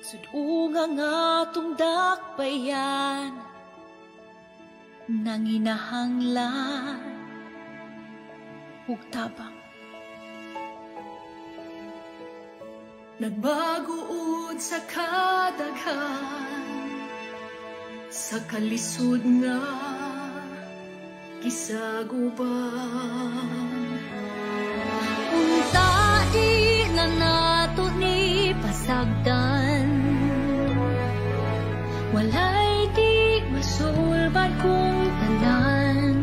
Sudunga nga atong dakbayan, nanginahanglan ug tabang. Nagbaguod sa kadaghan, sa kalisod nga gisaguban. Unta di na nato ni pasagdan, walay di masulbad kung tanan,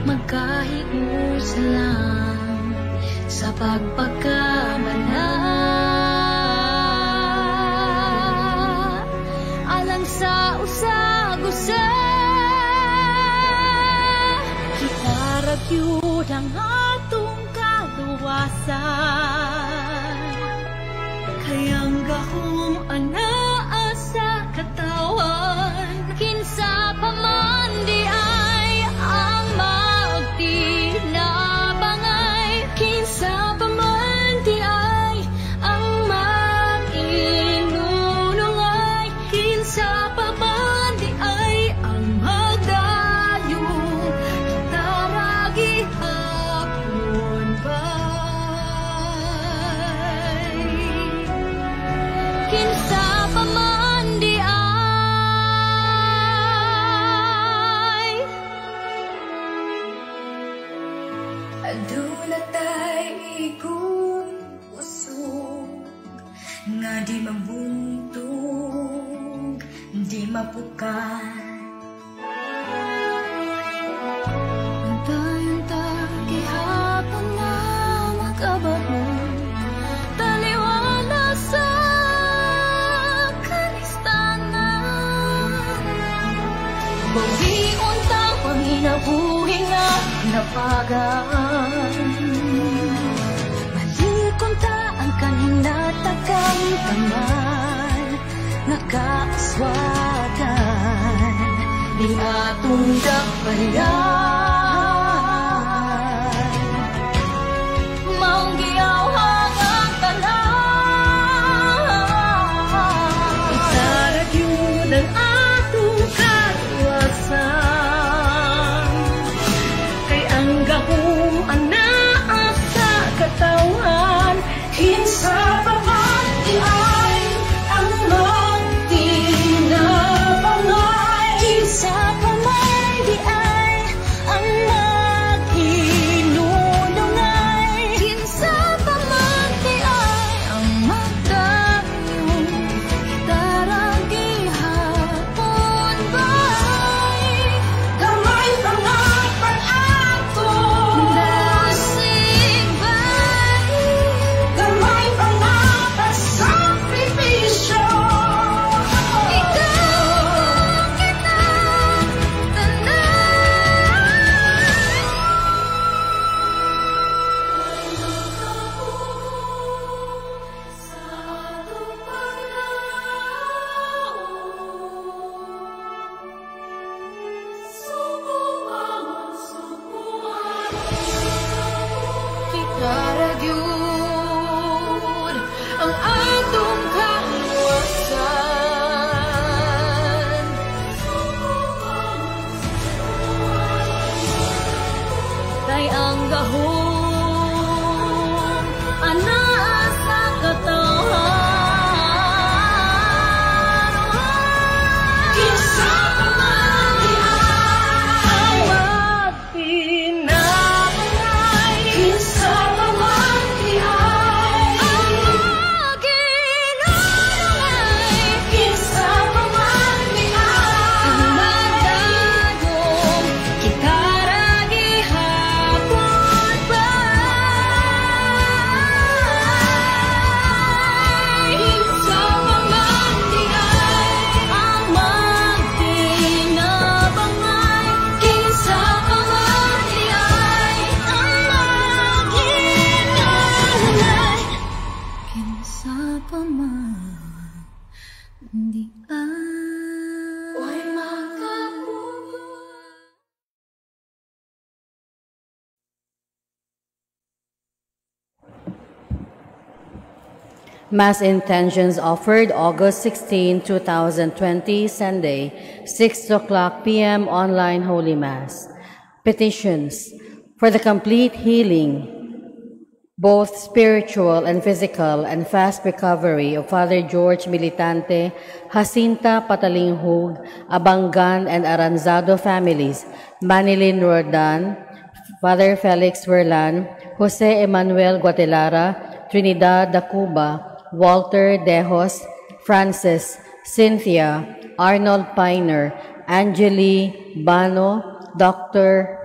magkahiusa lang sa pagpagkamala. Alang sa usag-usa, kita ra gyud ang atong kaluwasan. Kay ang gahom anaa sa katawan, kinsa pa man di ay ang magtinabangay, kinsa pa man di ay ang mag-inunungay, kinsa pa man di ay ang magdayo, kita ra gihapon bay. Kinsa pa man di ay. Aduna tay igong usog nga di mabuntog, di mapukat. Antayon ta gihapon na makabarong, taliwala sa kanistanan. Bawion ta panginabuhi nga napagaan, malikon ta ang kahinatakamtaman nga kaaswagan ni atong dakbayan. Maong giyawhag ang tanan, kita ra gyud ang atong kaluwasan. Kay ang gahom anaa sa katawan, kinsa pa man di ay ang magtinabangay, kinsa pa man di ay ang mag-inunungay, kinsa pa man di ay ang magdayo, kita ra gihapon bay. Gamay pa nga pag-atong Dasig bay, gamay pa nga pagsakripisyo. Ikaw kita tanan. Sa atong paglaom, suko among sukuan. Kita ra gyud ang atong kaluwasan. Kay ang gahom anaa sa katawan. Kinsa pa man di ay magtinabangay, kinsa pa man di ay Ang mag-inunungay, kinsa pa man di ay ang magdayong, kita ra gihapon bay. Kinsa pa man di ay Ang magtinabangay, kinsa pa man di ay ang mag-inunungay, kinsa pa man di ay. Oy makapugo. Mass intentions offered August 16, 2020, Sunday, 6 o'clock p.m. online Holy Mass. Petitions for the complete healing, both spiritual and physical, and fast recovery of Father George Militante, Jacinta Patalinghug, Abangan and Aranzado families, Manilyn Rodan, Father Felix Verlan, Jose Emmanuel Guatelara, Trinidad Dacuba, Walter Dejos, Francis, Cynthia, Arnold Piner, Angeli Bano, Dr.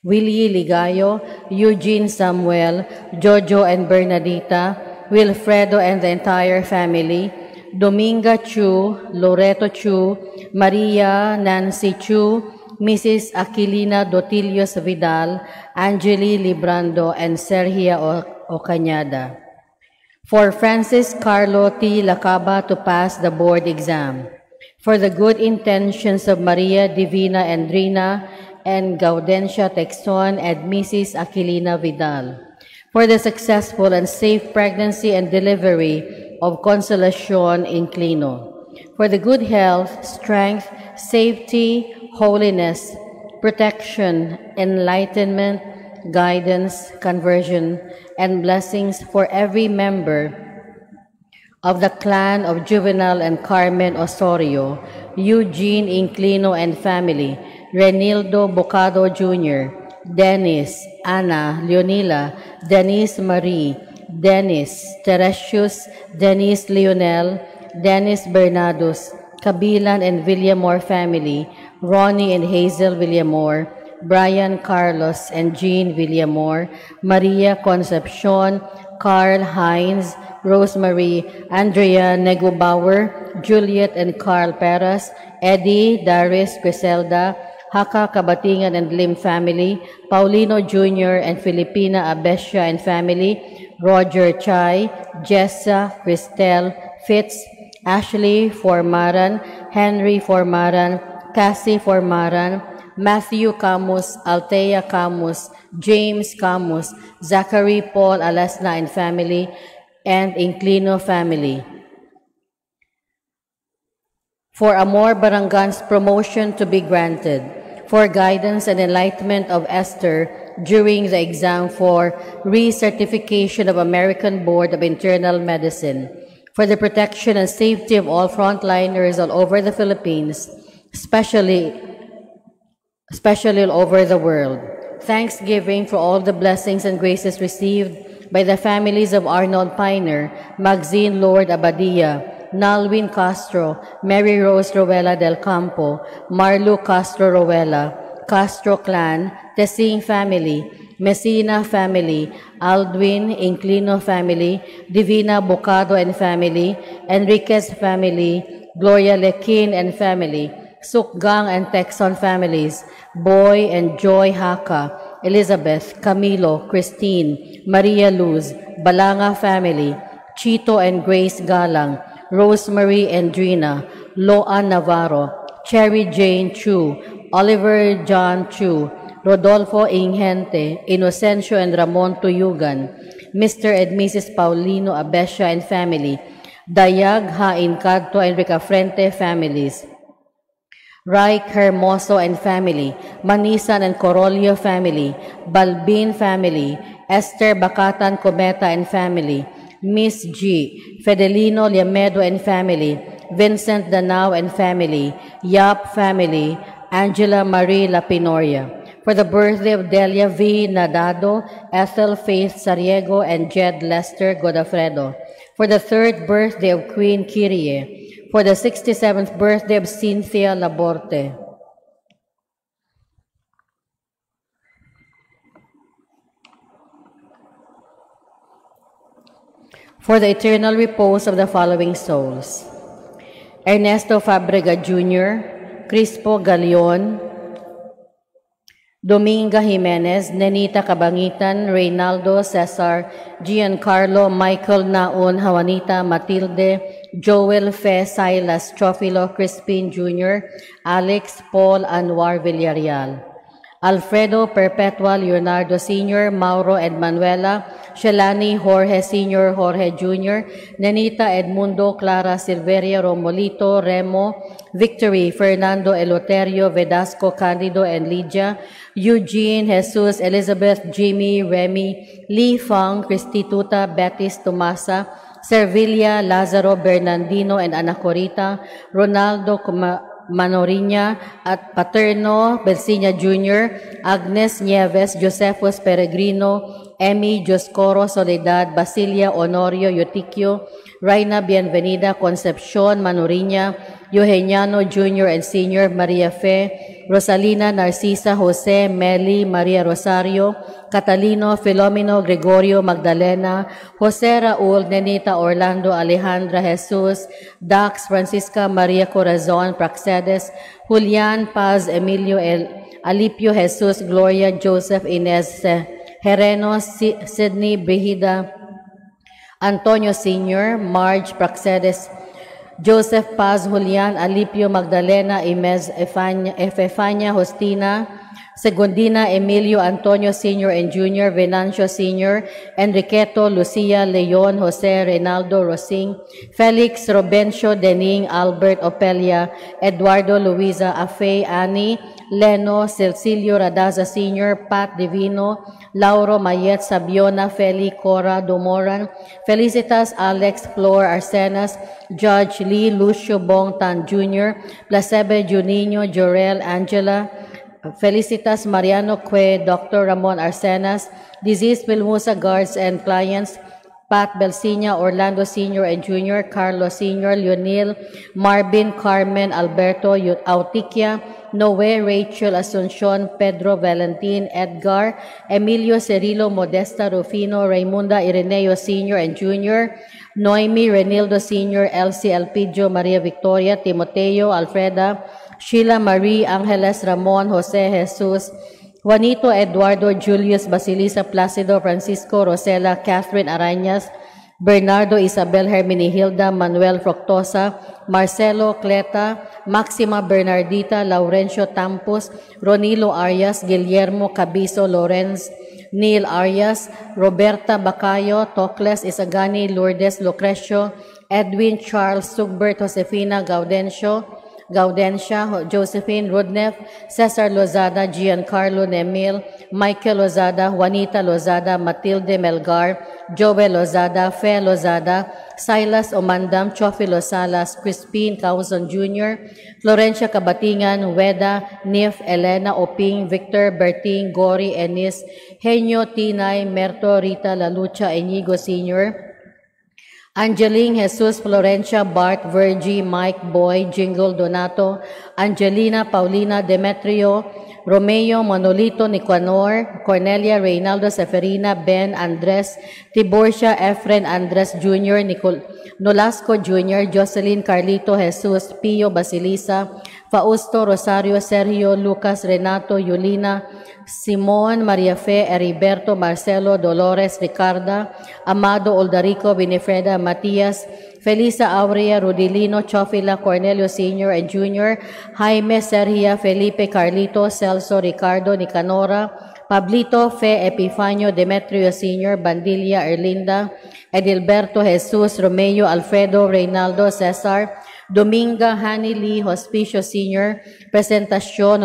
Willie Ligayo, Eugene Samuel, Jojo and Bernadita, Wilfredo and the entire family, Dominga Chu, Loreto Chu, Maria Nancy Chu, Mrs. Aquilina Dotilios Vidal, Angeli Librando, and Sergia Ocañada. For Francis Carlo T. Lacaba to pass the board exam. For the good intentions of Maria Divina Andrina and Gaudencia Texon and Mrs. Aquilina Vidal. For the successful and safe pregnancy and delivery of Consolacion Inclino. For the good health, strength, safety, holiness, protection, enlightenment, guidance, conversion, and blessings for every member of the clan of Juvenal and Carmen Osorio, Eugene Inclino and family, Renildo Bocado Jr., Dennis, Ana, Leonila, Denise Marie, Dennis, Teresius, Denise Leonel, Dennis Bernardos, Kabilan and Villamor family, Ronnie and Hazel Villamor, Brian Carlos and Jean Villamor, Maria Concepcion, Carl Heinz, Rosemary, Andrea Negobauer, Juliet and Carl Perez, Eddie, Darius, Griselda, Haka Kabatingan and Lim family, Paulino Jr. and Filipina Abesia and family, Roger Chai, Jessa, Cristel, Fitz, Ashley Formaran, Henry Formaran, Cassie Formaran, Matthew Camus, Althea Camus, James Camus, Zachary Paul Alasna and family, and Inclino family. For Amor Barangan's promotion to be granted, for guidance and enlightenment of Esther during the exam for recertification of American Board of Internal Medicine, for the protection and safety of all frontliners all over the Philippines, especially all over the world. Thanksgiving for all the blessings and graces received by the families of Arnold Piner, Maxine Lord Abadia, Nalwin Castro, Mary Rose Rowella del Campo, Marlu Castro Rowella, Castro Clan, Tessing family, Messina family, Aldwin Inclino family, Divina Bocado and family, Enriquez family, Gloria Lequin and family, Sukgang and Texon families, Boy and Joy Haka, Elizabeth, Camilo, Christine, Maria Luz, Balanga family, Chito and Grace Galang, Rosemary and Drina, Loa Navarro, Cherry Jane Chu, Oliver John Chu, Rodolfo Ingente, Inocencio and Ramon Tuyugan, Mr. and Mrs. Paulino Abesia and family, Dayag Hain Cadto and Ricafrente families, Raik Hermoso and family, Manisan and Corolio family, Balbin family, Esther Bakatan Cometa and family, Miss G, Fedelino Liamedo and family, Vincent Danao and family, Yap family, Angela Marie Lapinoria. For the birthday of Delia V. Nadado, Ethel Faith Sariego, and Jed Lester Godafredo. For the third birthday of Queen Kyrie. For the 67th birthday of Cynthia Laborte. For the eternal repose of the following souls: Ernesto Fabrega Jr., Crispo Galion, Dominga Jimenez, Nenita Cabangitan, Reynaldo Cesar, Giancarlo, Michael Naon, Juanita Matilde, Joel Fe, Silas, Trofilo Crispin Jr., Alex Paul Anwar Villarreal, Alfredo, Perpetua, Leonardo Sr., Mauro and Manuela, Shelani, Jorge Sr., Jorge Jr., Nenita, Edmundo, Clara, Silveria, Romolito, Remo, Victory, Fernando, Eleuterio, Vedasco, Candido, and Lydia, Eugene, Jesus, Elizabeth, Jimmy, Remy, Lee Fang, Cristituta, Betis, Tomasa, Servilia, Lazaro, Bernardino, and Anacorita, Ronaldo Manoriña at Paterno Belsinia Jr., Agnes Nieves, Josephus Peregrino, Emmy Joscoro Soledad, Basilia Honorio Yutiquio, Reina Bienvenida Concepcion Manoriña, Eugeniano Jr. and Sr., Maria Fe, Rosalina Narcisa, Jose, Meli, Maria Rosario, Catalino, Filomeno, Gregorio, Magdalena, Jose Raul, Nenita, Orlando, Alejandra, Jesus, Dax, Francisca, Maria Corazon, Praxedes, Julian, Paz, Emilio, El, Alipio, Jesus, Gloria, Joseph, Inez, Hereno, Sidney, Brigida, Antonio Sr., Marge, Praxedes, Joseph Paz, Julian, Alipio, Magdalena, Inez, Efefania, Justina, Segundina, Emilio, Antonio Sr. and Jr., Venancio Sr., Enriqueto, Lucia, Leon, Jose, Reynaldo, Rosing, Felix, Robencio, Dening, Albert, Opelia, Eduardo, Luisa, Afe, Annie, Leno, Cecilio, Radaza Sr., Pat Divino, Lauro, Mayet, Sabiona, Feli, Cora, Domoran, Felicitas, Alex, Flor, Arsenas, Judge Lee, Lucio, Bong Tan Jr., Placebe, Juninho, Jorel, Angela, Felicitas, Mariano Que, Dr. Ramon Arsenas, Disease Pilmusa Guards and Clients, Pat Belsinia, Orlando Sr. and Jr., Carlos Sr., Leonil, Marvin, Carmen, Alberto, Autiquia, Noe, Rachel, Asuncion, Pedro, Valentin, Edgar, Emilio, Cirilo, Modesta, Rufino, Raimunda, Ireneo Sr. and Jr., Noemi, Renildo Sr., Elsie, Elpidio, Maria Victoria, Timoteo, Alfreda, Sheila Marie, Angeles, Ramon, Jose, Jesus, Juanito, Eduardo, Julius, Basilisa, Placido, Francisco, Rosela, Catherine Arañas, Bernardo, Isabel, Hermenigilda, Manuel Fructosa, Marcelo Cleta, Maxima Bernardita, Laurencio Tampos, Ronilo Arias, Guillermo Cabiso Lorenz, Neil Arias, Roberta Bacayo, Tocles, Isagani, Lourdes, Lucrecio, Edwin, Charles, Sugbert, Josefina, Gaudencio, Gaudencia, Josephine Rudnev, Cesar Lozada, Giancarlo Nemil, Michael Lozada, Juanita Lozada, Matilde Melgar, Joel Lozada, Fe Lozada, Silas Omandam, Chofilo Salas, Crispin Causon Jr., Florencia Cabatingan, Weda, Nif, Elena Oping, Victor Berting, Gori Enis, Henyo Tinay, Merto Rita Lalucha, Enigo Sr., Angeline, Jesus, Florencia, Bart, Virgie, Mike, Boy, Jingle, Donato, Angelina, Paulina, Demetrio, Romeo, Manolito, Nicanor, Cornelia, Reynaldo, Seferina, Ben, Andres, Tiborcia, Efren, Andres Jr., Nicol Nolasco Jr., Jocelyn, Carlito, Jesus, Pio, Basilisa, Fausto, Rosario, Sergio, Lucas, Renato, Yulina, Simon, Maria Fe, Heriberto, Marcelo, Dolores, Ricarda, Amado, Oldarico, Winifreda, Matias, Felisa Aurea, Rodilino, Chofila, Cornelio Sr. and Jr., Jaime, Sergia, Felipe, Carlito, Celso, Ricardo, Nicanora, Pablito, Fe, Epifanio, Demetrio Sr., Bandilia, Erlinda, Edilberto, Jesus, Romeo, Alfredo, Reynaldo, Cesar, Dominga, Hanny Lee, Hospicio Sr., Presentacion,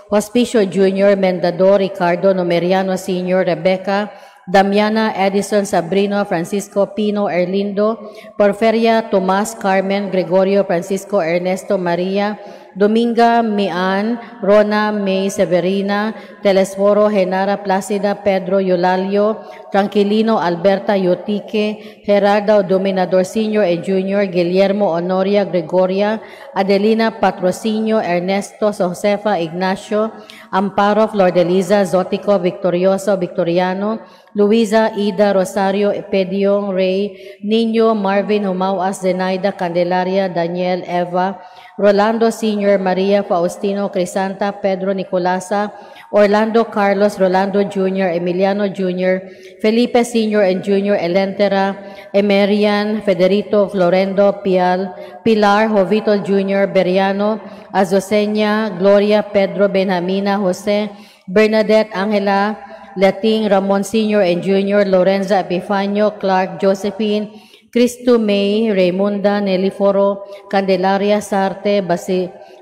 Hospicio Jr., Mendador, Ricardo, Numeriano Sr., Rebecca, Damiana, Edison, Sabrino, Francisco, Pino, Erlindo, Porferia, Tomas, Carmen, Gregorio, Francisco, Ernesto, Maria, Dominga, Mian, Rona, May, Severina, Telesforo, Genara, Placida, Pedro, Eulalio, Tranquilino, Alberta, Yutique, Gerardo, Dominador Sr. and Jr., Guillermo, Honoria, Gregoria, Adelina, Patrocinio, Ernesto, Josefa, Ignacio, Amparo, Flordeliza, Zotico, Victorioso, Victoriano, Luisa, Ida, Rosario, Pediong, Ray, Nino, Marvin, Humawas, Zenaida, Candelaria, Daniel, Eva, Rolando Sr., Maria, Faustino, Crisanta, Pedro, Nicolasa, Orlando, Carlos, Rolando Jr., Emiliano Jr., Felipe Sr. and Jr., Elentera, Emerian, Federico, Florendo, Pial, Pilar, Jovito Jr., Beriano, Azucena, Gloria, Pedro, Benjamina, Jose, Bernadette, Angela, Lating, Ramon Sr. and Jr., Lorenza Epifanio, Clark, Josephine, Cristo May, Raymunda, Neliforo, Candelaria Sarte,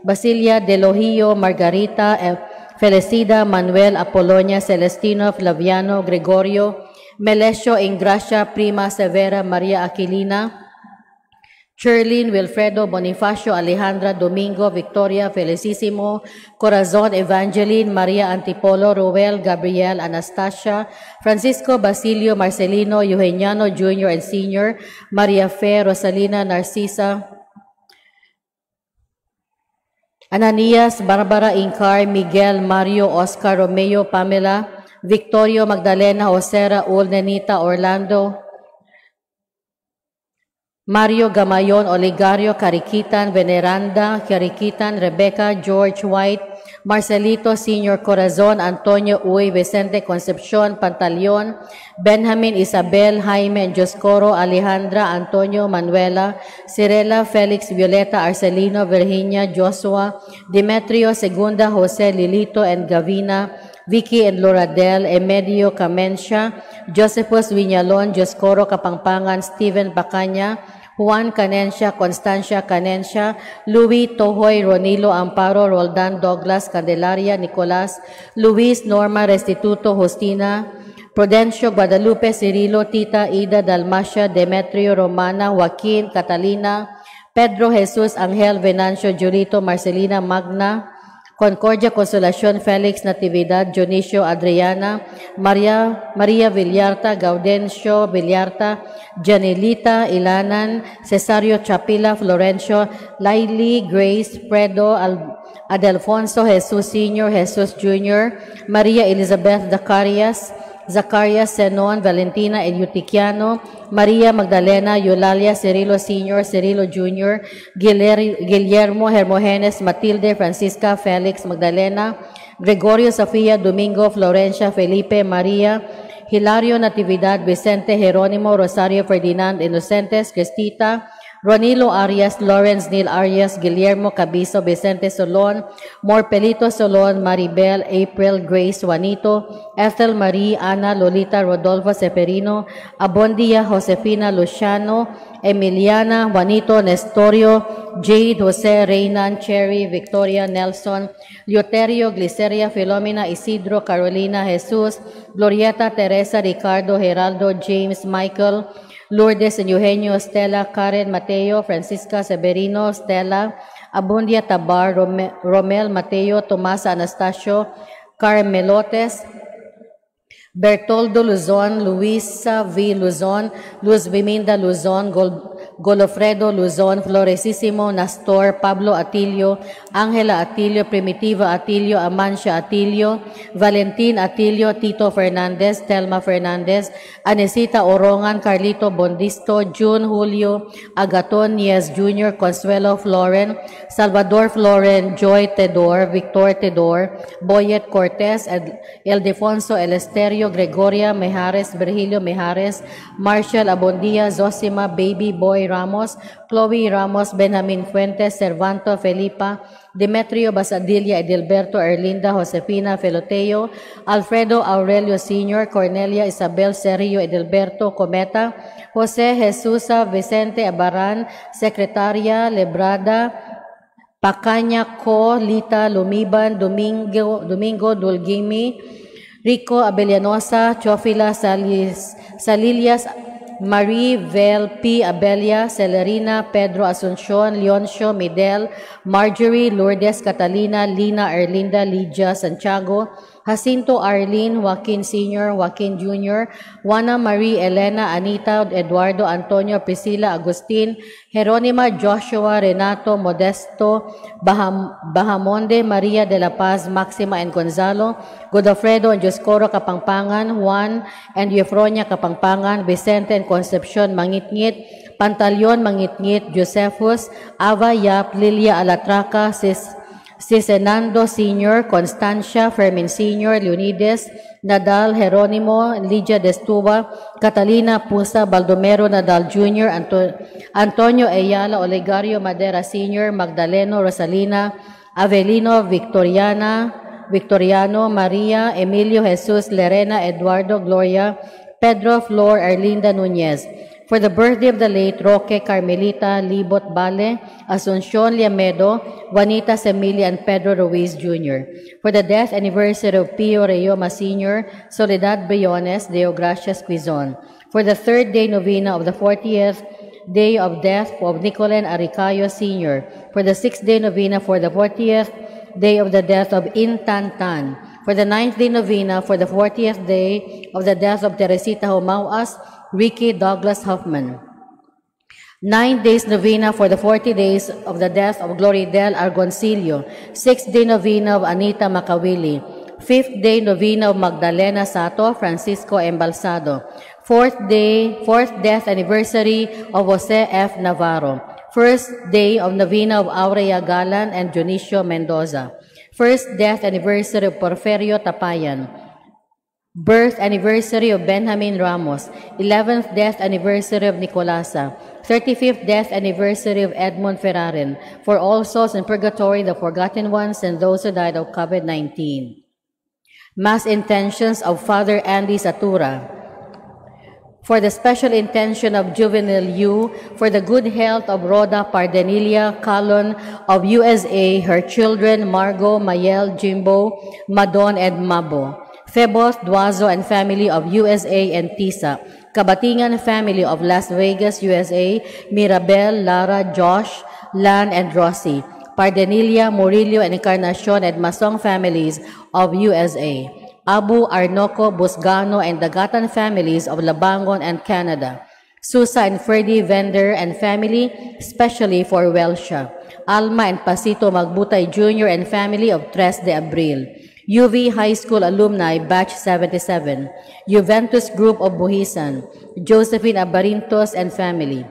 Basilia Delohio, Margarita, Felicida, Manuel, Apolonia, Celestino, Flaviano, Gregorio, Melesio, Ingracia, Prima, Severa, Maria Aquilina, Sherlyn, Wilfredo, Bonifacio, Alejandra, Domingo, Victoria, Felicissimo, Corazon, Evangeline, Maria Antipolo, Ruel, Gabriel, Anastasia, Francisco, Basilio, Marcelino, Eugeniano Jr. and Sr., Maria Fe, Rosalina, Narcisa, Ananias, Barbara, Incar, Miguel, Mario, Oscar, Romeo, Pamela, Victorio, Magdalena, Jose, Raul, Nenita, Orlando, Mario Gamayon, Oligario, Cariquitan, Veneranda, Cariquitan, Rebecca, George White, Marcelito, Senior Corazon, Antonio Uy, Vicente Concepcion, Pantaleon, Benjamin, Isabel, Jaime, Joscoro, Alejandra, Antonio, Manuela, Cirela, Felix, Violeta, Arcelino, Virginia, Joshua, Demetrio, Segunda, Jose, Lilito, and Gavina, Vicky and Loradel, Emedio Camencia, Josephus Viñalon, Joscoro Kapangpangan, Stephen Bacaña, Juan Canencia, Constancia Canencia, Louis Tohoy, Ronilo Amparo, Roldan Douglas, Candelaria, Nicolas, Luis, Norma, Restituto, Justina, Prudencio, Guadalupe, Cirilo, Tita, Ida, Dalmacia, Demetrio, Romana, Joaquin, Catalina, Pedro, Jesus, Angel, Venancio, Julito, Marcelina, Magna, Concordia, Consolacion, Felix, Natividad, Dionisio, Adriana, Maria, Maria Villarta, Gaudencio Villarta, Janelita, Ilanan, Cesario Chapila, Florencio, Laili, Grace, Fredo, Adelfonso, Jesus Sr., Jesus Jr., Maria Elizabeth Zacarias, Zacarias, Zenon, Valentina, Eutiquiano, Maria Magdalena, Eulalia, Cirilo Sr., Cirilo Jr., Guillermo, Hermogenes, Matilde, Francisca, Felix, Magdalena, Gregorio, Sofia, Domingo, Florencia, Felipe, Maria, Hilario, Natividad, Vicente, Jeronimo, Rosario, Ferdinand, Inocentes, Cristita, Ronilo Arias, Lawrence Neil Arias, Guillermo Cabiso, Vicente Solon, Morpelito Solon, Maribel, April, Grace, Juanito, Ethel Marie, Ana, Lolita, Rodolfo Seferino, Abondia, Josefina, Luciano, Emiliana, Juanito, Nestorio, Jade, Jose, Reynan, Cherry, Victoria, Nelson, Leoterio, Gliceria, Filomena, Isidro, Carolina, Jesus, Glorieta, Teresa, Ricardo, Geraldo, James, Michael, Lourdes and Eugenio, Stella, Karen, Mateo, Francisca, Severino, Stella, Abundia Tabar, Romel, Mateo, Tomasa, Anastasio, Carmelotes, Bertoldo Luzon, Luisa V. Luzon, Luz Biminda Luzon, Golofredo Luzon, Floresissimo, Nastor, Pablo Atilio, Angela Atilio, Primitiva Atilio, Amancia Atilio, Valentin Atilio, Tito Fernandez, Telma Fernandez, Anesita Orongan, Carlito Bondisto, June Julio, Agaton Nies Jr., Consuelo Floren, Salvador Floren, Joy Tedor, Victor Tedor, Boyet Cortez, Ildefonso Elesterio, Gregoria Mejares, Virgilio Mejares, Marshall Abondia, Zosima, Baby Boy Ramos, Chloe Ramos, Benjamin Fuentes, Cervanto Felipa, Demetrio Basadilla, Edilberto Erlinda, Josefina Feloteo, Alfredo Aurelio Sr., Cornelia Isabel Sergio Edilberto Cometa, Jose Jesusa Vicente Abaran, Secretaria Lebrada, Pacaña Co, Lita Lumiban, Domingo, Domingo Dulgimi, Rico Abellanosa, Chofila Salis, Salilias, Marie Vel P. Abelia, Celerina, Pedro Asuncion, Leoncio, Midel, Marjorie, Lourdes, Catalina, Lina, Erlinda, Lydia, Santiago, Jacinto, Arlene, Joaquin Sr., Joaquin Jr., Juana Marie, Elena, Anita, Eduardo, Antonio, Priscilla, Agustin, Jeronima, Joshua, Renato, Modesto, Bahamonde, Maria de la Paz, Maxima and Gonzalo, Godofredo and Joscoro Kapangpangan, Juan and Eufronia Kapangpangan, Vicente and Concepcion Mangitngit, Pantaleon Mangitngit, Josephus, Ava Yap, Lilia Alatraca, Sis Sisenando Sr., Constancia, Fermin Sr., Leonides, Nadal, Geronimo, Lydia Destua, Catalina Pusa, Baldomero Nadal Jr., Antonio Ayala, Olegario Madera Sr., Magdaleno Rosalina, Avelino Victoriana, Victoriano, Maria, Emilio Jesus, Lerena, Eduardo, Gloria, Pedro, Flor, Erlinda Nunez. For the birthday of the late Roque Carmelita Libot Bale, Asuncion Liamedo, Juanita Semilia, and Pedro Ruiz Jr. For the death anniversary of Pio Reyoma Sr., Soledad Briones, Deo Gracias Quizon. For the third day novena of the 40th day of death of Nicolen Aricayo Sr. For the sixth day novena for the 40th day of the death of Intan Tan. For the ninth day novena for the 40th day of the death of Teresita Homauas, Ricky Douglas Hoffman. 9 days novena for the 40 days of the death of Gloridel Argoncillo. 6th day novena of Anita Macawili. 5th day novena of Magdalena Sato, Francisco Embalsado. 4th death anniversary of Jose F. Navarro. 1st day of novena of Aurea Galan and Dionisio Mendoza. 1st death anniversary of Porferio Tapayan. Birth anniversary of Benjamin Ramos, 11th death anniversary of Nicolasa, 35th death anniversary of Edmund Ferraren, for all souls in purgatory, the forgotten ones, and those who died of COVID-19. Mass intentions of Father Andy Satura. For the special intention of Juvenile U, for the good health of Rhoda Pardenilia Calon of USA, her children Margot, Mayel, Jimbo, Madon, and Mabo. Febos Duazo and family of USA and Tisa, Kabatingan family of Las Vegas, USA, Mirabel, Lara, Josh, Lan, and Rossi, Pardenilia, Murillo, and Encarnacion and Masong families of USA, Abu Arnoco, Busgano, and Dagatan families of Labangon and Canada, Susa and Ferdy Vender and family, especially for Welsha, Alma and Pasito Magbutay Jr. and family of Tres de Abril, UV High School Alumni Batch 77, Juventus Group of Buhisan, Josephine Abarintos and family.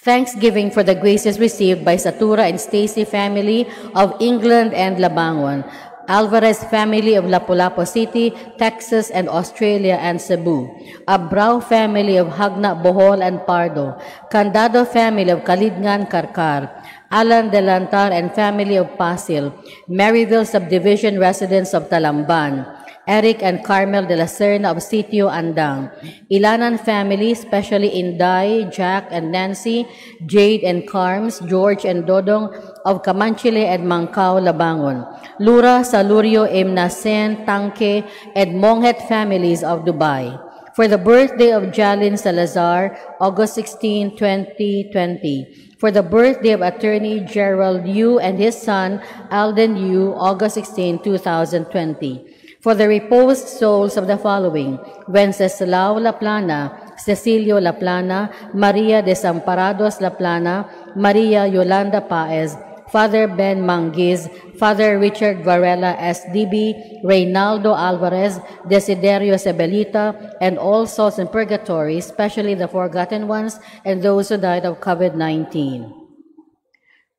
Thanksgiving for the graces received by Satura and Stacy family of England and Labangon, Alvarez family of Lapu-Lapu City, Texas and Australia and Cebu, Abrao family of Hagna, Bohol and Pardo, Candado family of Kalidngan, Karkar, Alan Delantar and family of Pasil, Maryville Subdivision residents of Talamban, Eric and Carmel de la Serna of Sitio Andang, Ilanan family, especially Inday, Jack and Nancy, Jade and Carms, George and Dodong of Camanchile and Mangkao, Labangon, Lura, Salurio, Imnasen, Tangke, and Monghet families of Dubai. For the birthday of Jalin Salazar, August 16, 2020. For the birthday of Attorney Gerald Yu and his son, Alden Yu, August 16, 2020. For the reposed souls of the following: Wenceslao Laplana, Cecilio Laplana, Maria Desamparados Laplana, Maria Yolanda Paez, Father Ben Mangiz, Father Richard Varela SDB, Reynaldo Alvarez, Desiderio Sebelita, and all souls in purgatory, especially the forgotten ones and those who died of COVID-19.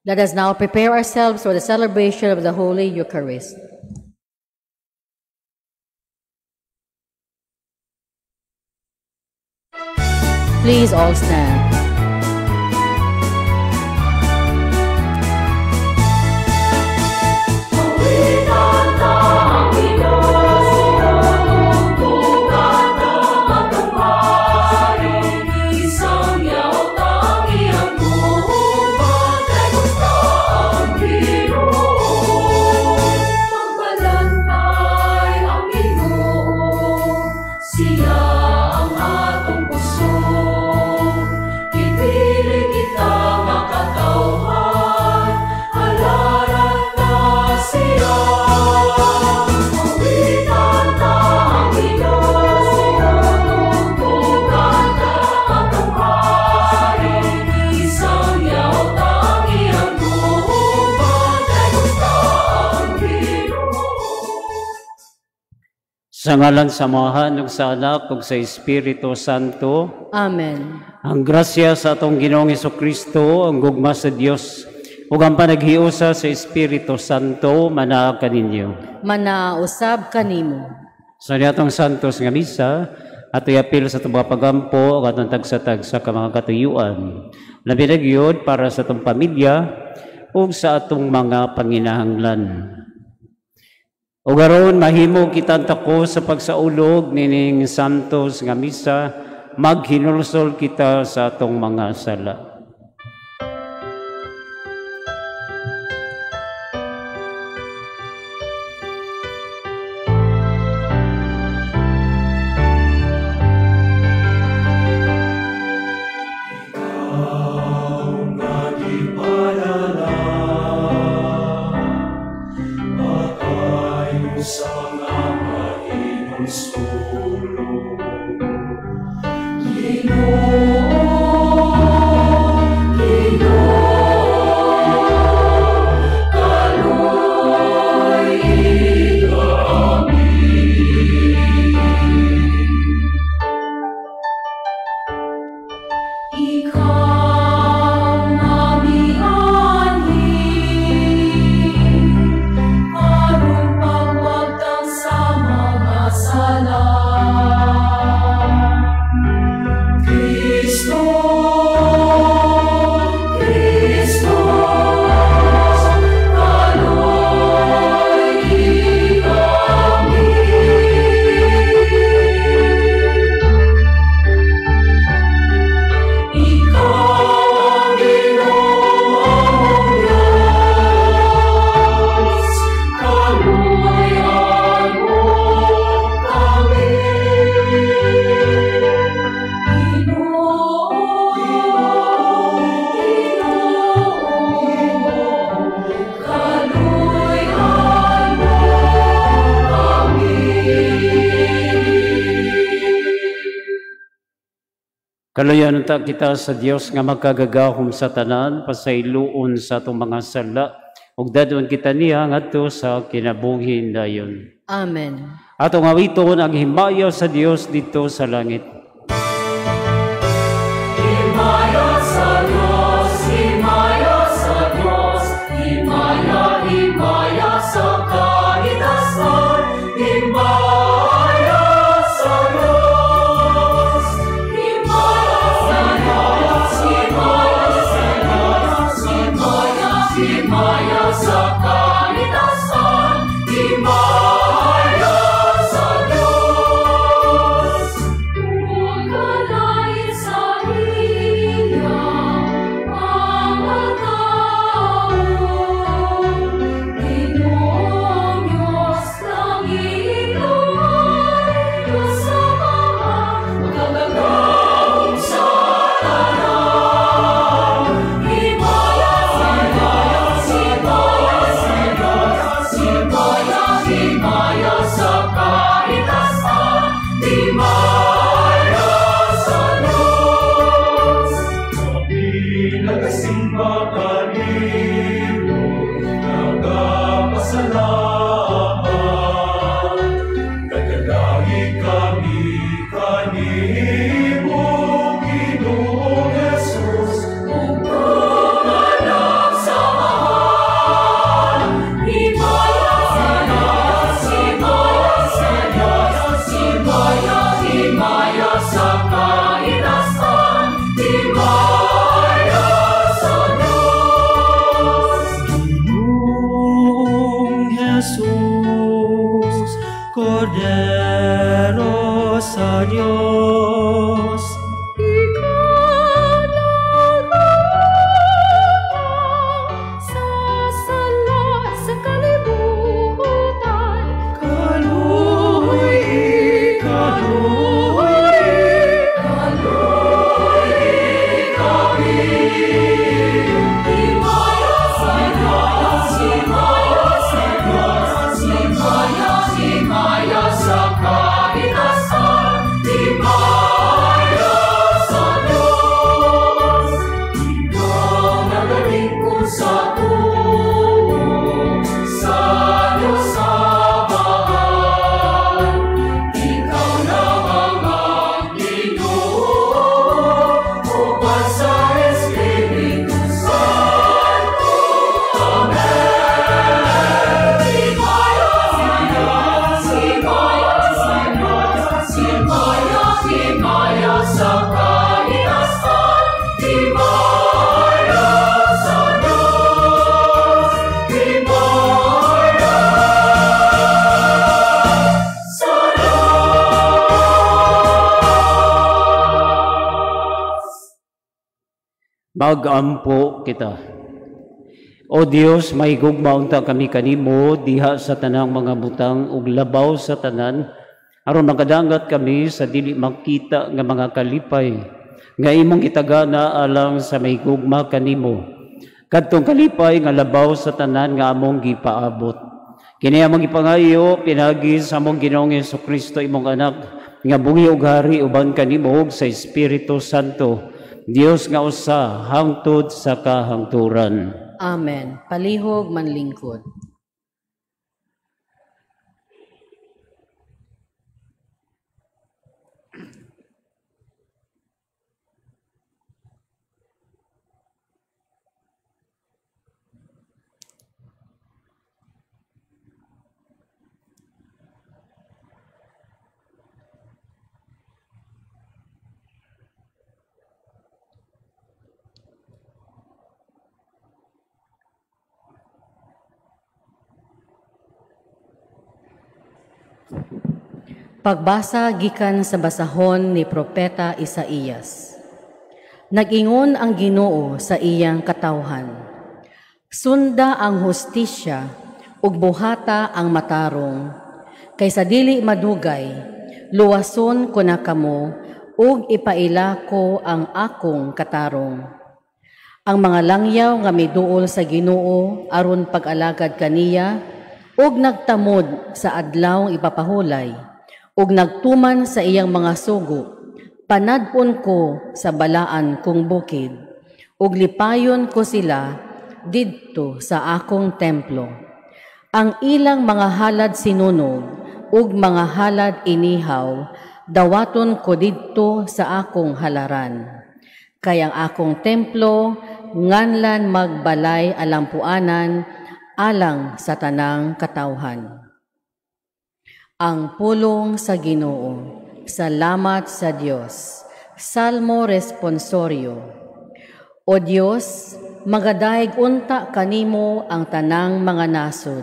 Let us now prepare ourselves for the celebration of the Holy Eucharist. Please all stand. Sa ngalan sa Amahan, ug sa Anak, ug sa Espiritu Santo. Amen. Ang grasya sa atong Ginoong Hesukristo, ang gugma sa Dios, Ug ang panaghiusa sa Espiritu Santo manaa kaninyo. Manausab kanimo. Sa niatong santos nga misa, atoy apil sa atong mga pagampo ug atong tagsa-tagsa ka mga katuyuan. Labi na gyud para sa atong pamilya ug sa atong mga panginahanglan. Ug aron mahimo kitang tako sa pagsaulog nining santos nga misa, maghinulsol kita sa atong mga sala. Kaluyan unta kita sa Dios nga magkagagahom sa tanan, pasayloon sa atong mga sala, ug dadon kita niya ngadto sa kinabuhi dayon. Amen. Atong awiton ang himaya sa Dios didto sa langit. Himaya sa Dios, himaya sa Dios, himaya, himaya sa kalitasan, himaya sa Dios. Himaya sa Dios, himaya sa Dios, himaya, himaya sa kalitasan, himaya sa Dios. Magampo kita. O Dios, may gugma unta kami kanimo diha sa tanang mga butang ug labaw sa tanan aron makadangat kami sa dili makita nga mga kalipay nga imong gitagana alang sa may gugma kanimo. Kadtong kalipay nga labaw sa tanan nga among gipaabot. Kini among gipangayo pinaagi sa among Ginoong Hesukristo imong anak nga buhi ug hari uban kanimo ug sa Espiritu Santo. Dios nga usa hangtod sa kahangturan. Amen. Palihog manlingkod. Pagbasa gikan sa basahon ni Propeta Isaías. Nag-ingon ang Ginoo sa iyang katawhan. Sunda ang hustisya ug buhata ang matarong. Kaysa dili madugay, luwason ko na kamo ug ipaila ko ang akong katarong. Ang mga langyaw nga miduol sa Ginoo aron pag-alagad kaniya ug nagtamod sa adlaw ipapahulay ug nagtuman sa iyang mga sugo, panad-on ko sa balaan kong bukid, ug lipayon ko sila didto sa akong templo. Ang ilang mga halad sinunog ug mga halad inihaw, dawaton ko didto sa akong halaran. Kay ang akong templo nganlan magbalay alampuanan alang sa tanang katawhan. Ang pulong sa Ginoo. Salamat sa Dios. Salmo Responsorio. O Dios, magadayeg unta kanimo ang tanang mga nasod.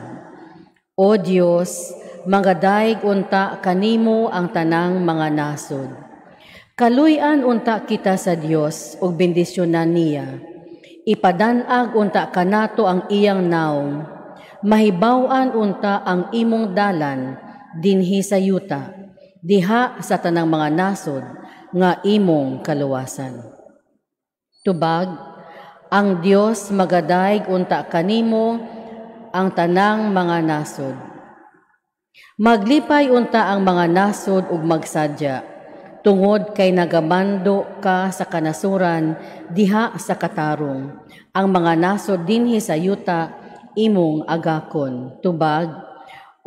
O Dios, magadayeg unta kanimo ang tanang mga nasod. Kaluy-an unta kita sa Dios ug bendisyonan niya. Ipadan-ag unta kanato ang iyang naong. Mahibaw-an unta ang imong dalan dinhi sa yuta, diha sa tanang mga nasod nga imong kaluwasan. Tubag, ang Dios magadayeg unta kanimo ang tanang mga nasod. Maglipay unta ang mga nasod ug magsadya, tungod kay nagamando ka sa kanasuran diha sa katarong. Ang mga nasod dinhi sa yuta imong agakon. Tubag,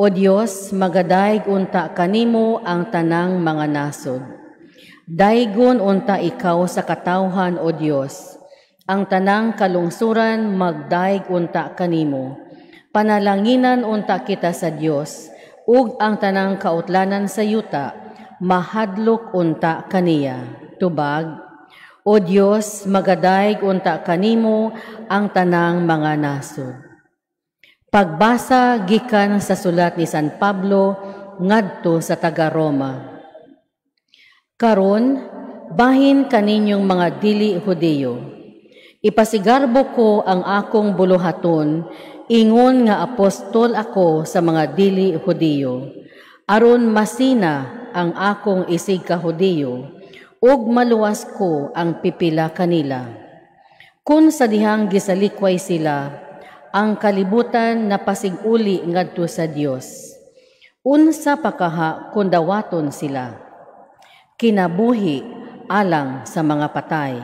O Dios, magadayeg unta kanimo ang tanang mga nasod. Daygon unta ikaw sa katawhan, O Dios. Ang tanang kalungsuran magdayeg unta kanimo. Panalanginan unta kita sa Dios, ug ang tanang kautlanan sa yuta mahadlok unta kaniya. Tubag, O Dios, magadayeg unta kanimo ang tanang mga nasod. Pagbasa gikan sa sulat ni San Pablo ngadto sa taga-Roma. Karon, bahin kaninyong mga dili Hudiyo. Ipasigarbo ko ang akong buluhaton, ingon nga apostol ako sa mga dili Hudiyo, aron masina ang akong isig ka Hudiyo, ug maluwas ko ang pipila kanila. Kun sa dihang gisalikway sila, ang kalibutan napasig-uli ngadto sa Dios. Unsa pa kaha kun dawaton sila? Kinabuhi alang sa mga patay.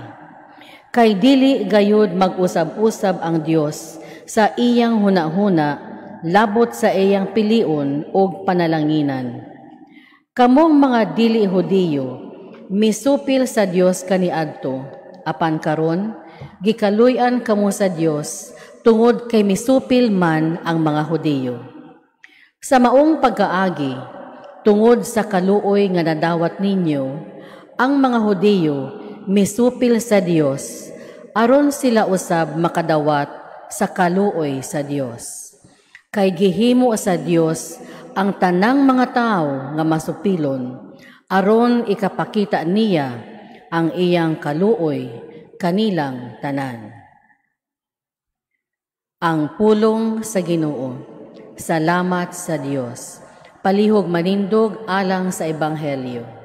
Kay dili gayud mag-usab-usab ang Dios sa iyang hunahuna labot sa iyang pilion og panalanginan. Kamong mga dili Hudiyo, misupil sa Dios kaniadto, apan karon gikaluy-an kamo sa Dios tungod kay misupil man ang mga Hudiyo. Sa maong pagkaagi, tungod sa kaluoy nga nadawat ninyo, ang mga Hudiyo misupil sa Dios, aron sila usab makadawat sa kaluoy sa Dios. Kay gihimo sa Dios ang tanang mga tawo nga masupilon, aron ikapakita niya ang iyang kaluoy kanilang tanan. Ang pulong sa Ginoo. Salamat sa Dios. Palihog manindog alang sa Ebanghelyo.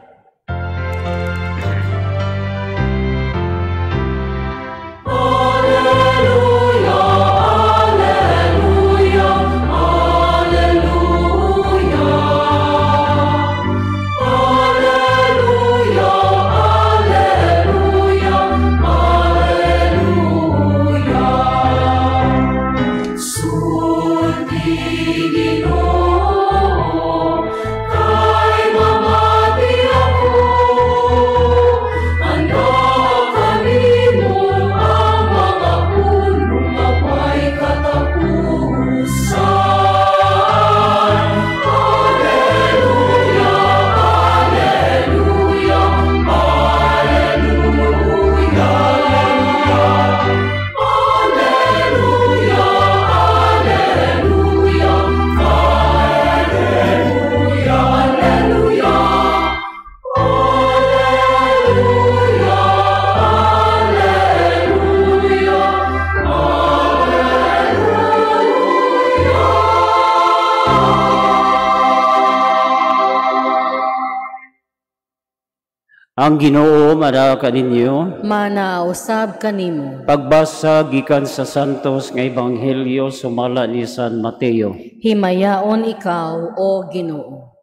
Ang Ginoo manaa kaninyo, manausab kanimo. Pagbasa gikan sa Santos nga Ebanghelyo sumala ni San Mateo. Himayaon ikaw, o Ginoo.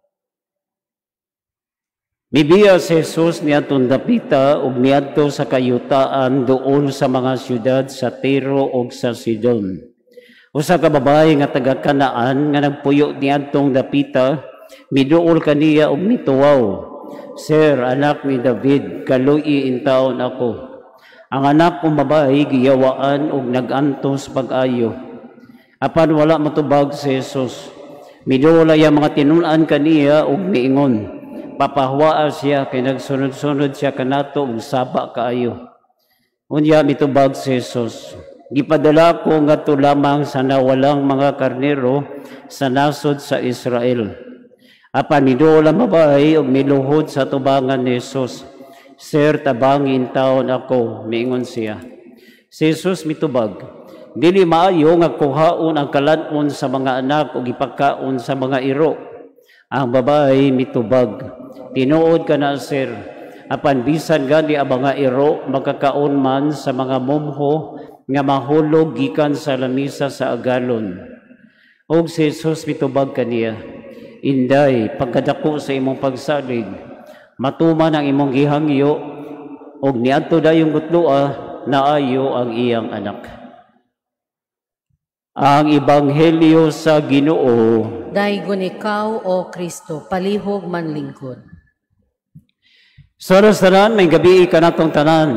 Mibiya si Jesus niadtong dapita ug niadto sa kayutaan duol sa mga syudad sa Tiro ug sa Sidon. Usa ka babae nga taga Kanaan nga nagpuyo niadtong dapita, miduol kaniya ug mituwaw. Sir, anak ni David, kaluyi intaon ako. Ang anak kong babae giyawaan og nagantos pag-ayo. Apan wala matubag si Jesus. Miduol ang mga tinun-an kaniya og miingon. Papahuaa siya kay nagsunod-sunod siya kanato og saba kaayo. Unya mitubag si Jesus. Gipadala ko ngadto lamang sa nawalang mga karnero sa nasod sa Israel. Apan miduol ang babae ug miluhod sa tubangan ni Jesus. Sir, tabangin taon ako, miingon siya. Si Jesus mitubag, dili maayo nga kuhaon ang kalan-on sa mga anak ug ipakaon sa mga iro. Ang babae mitubag, tinuod ka na, sir. Apan bisan gani ang mga iro makakaon man sa mga mumho nga mahulog gikan sa lamisa sa agalon. Og si Jesus mitubag kaniya, Inday, pagkadako sa imong pagsalig, matuman ang imong gihangyo, og niadto dayong gutloa, naayo ang iyang anak. Ang Ebanghelyo sa Ginoo. Daygon ikaw, o Kristo, palihog manlingkod. Sa tanan, may gabi ka natong tanan.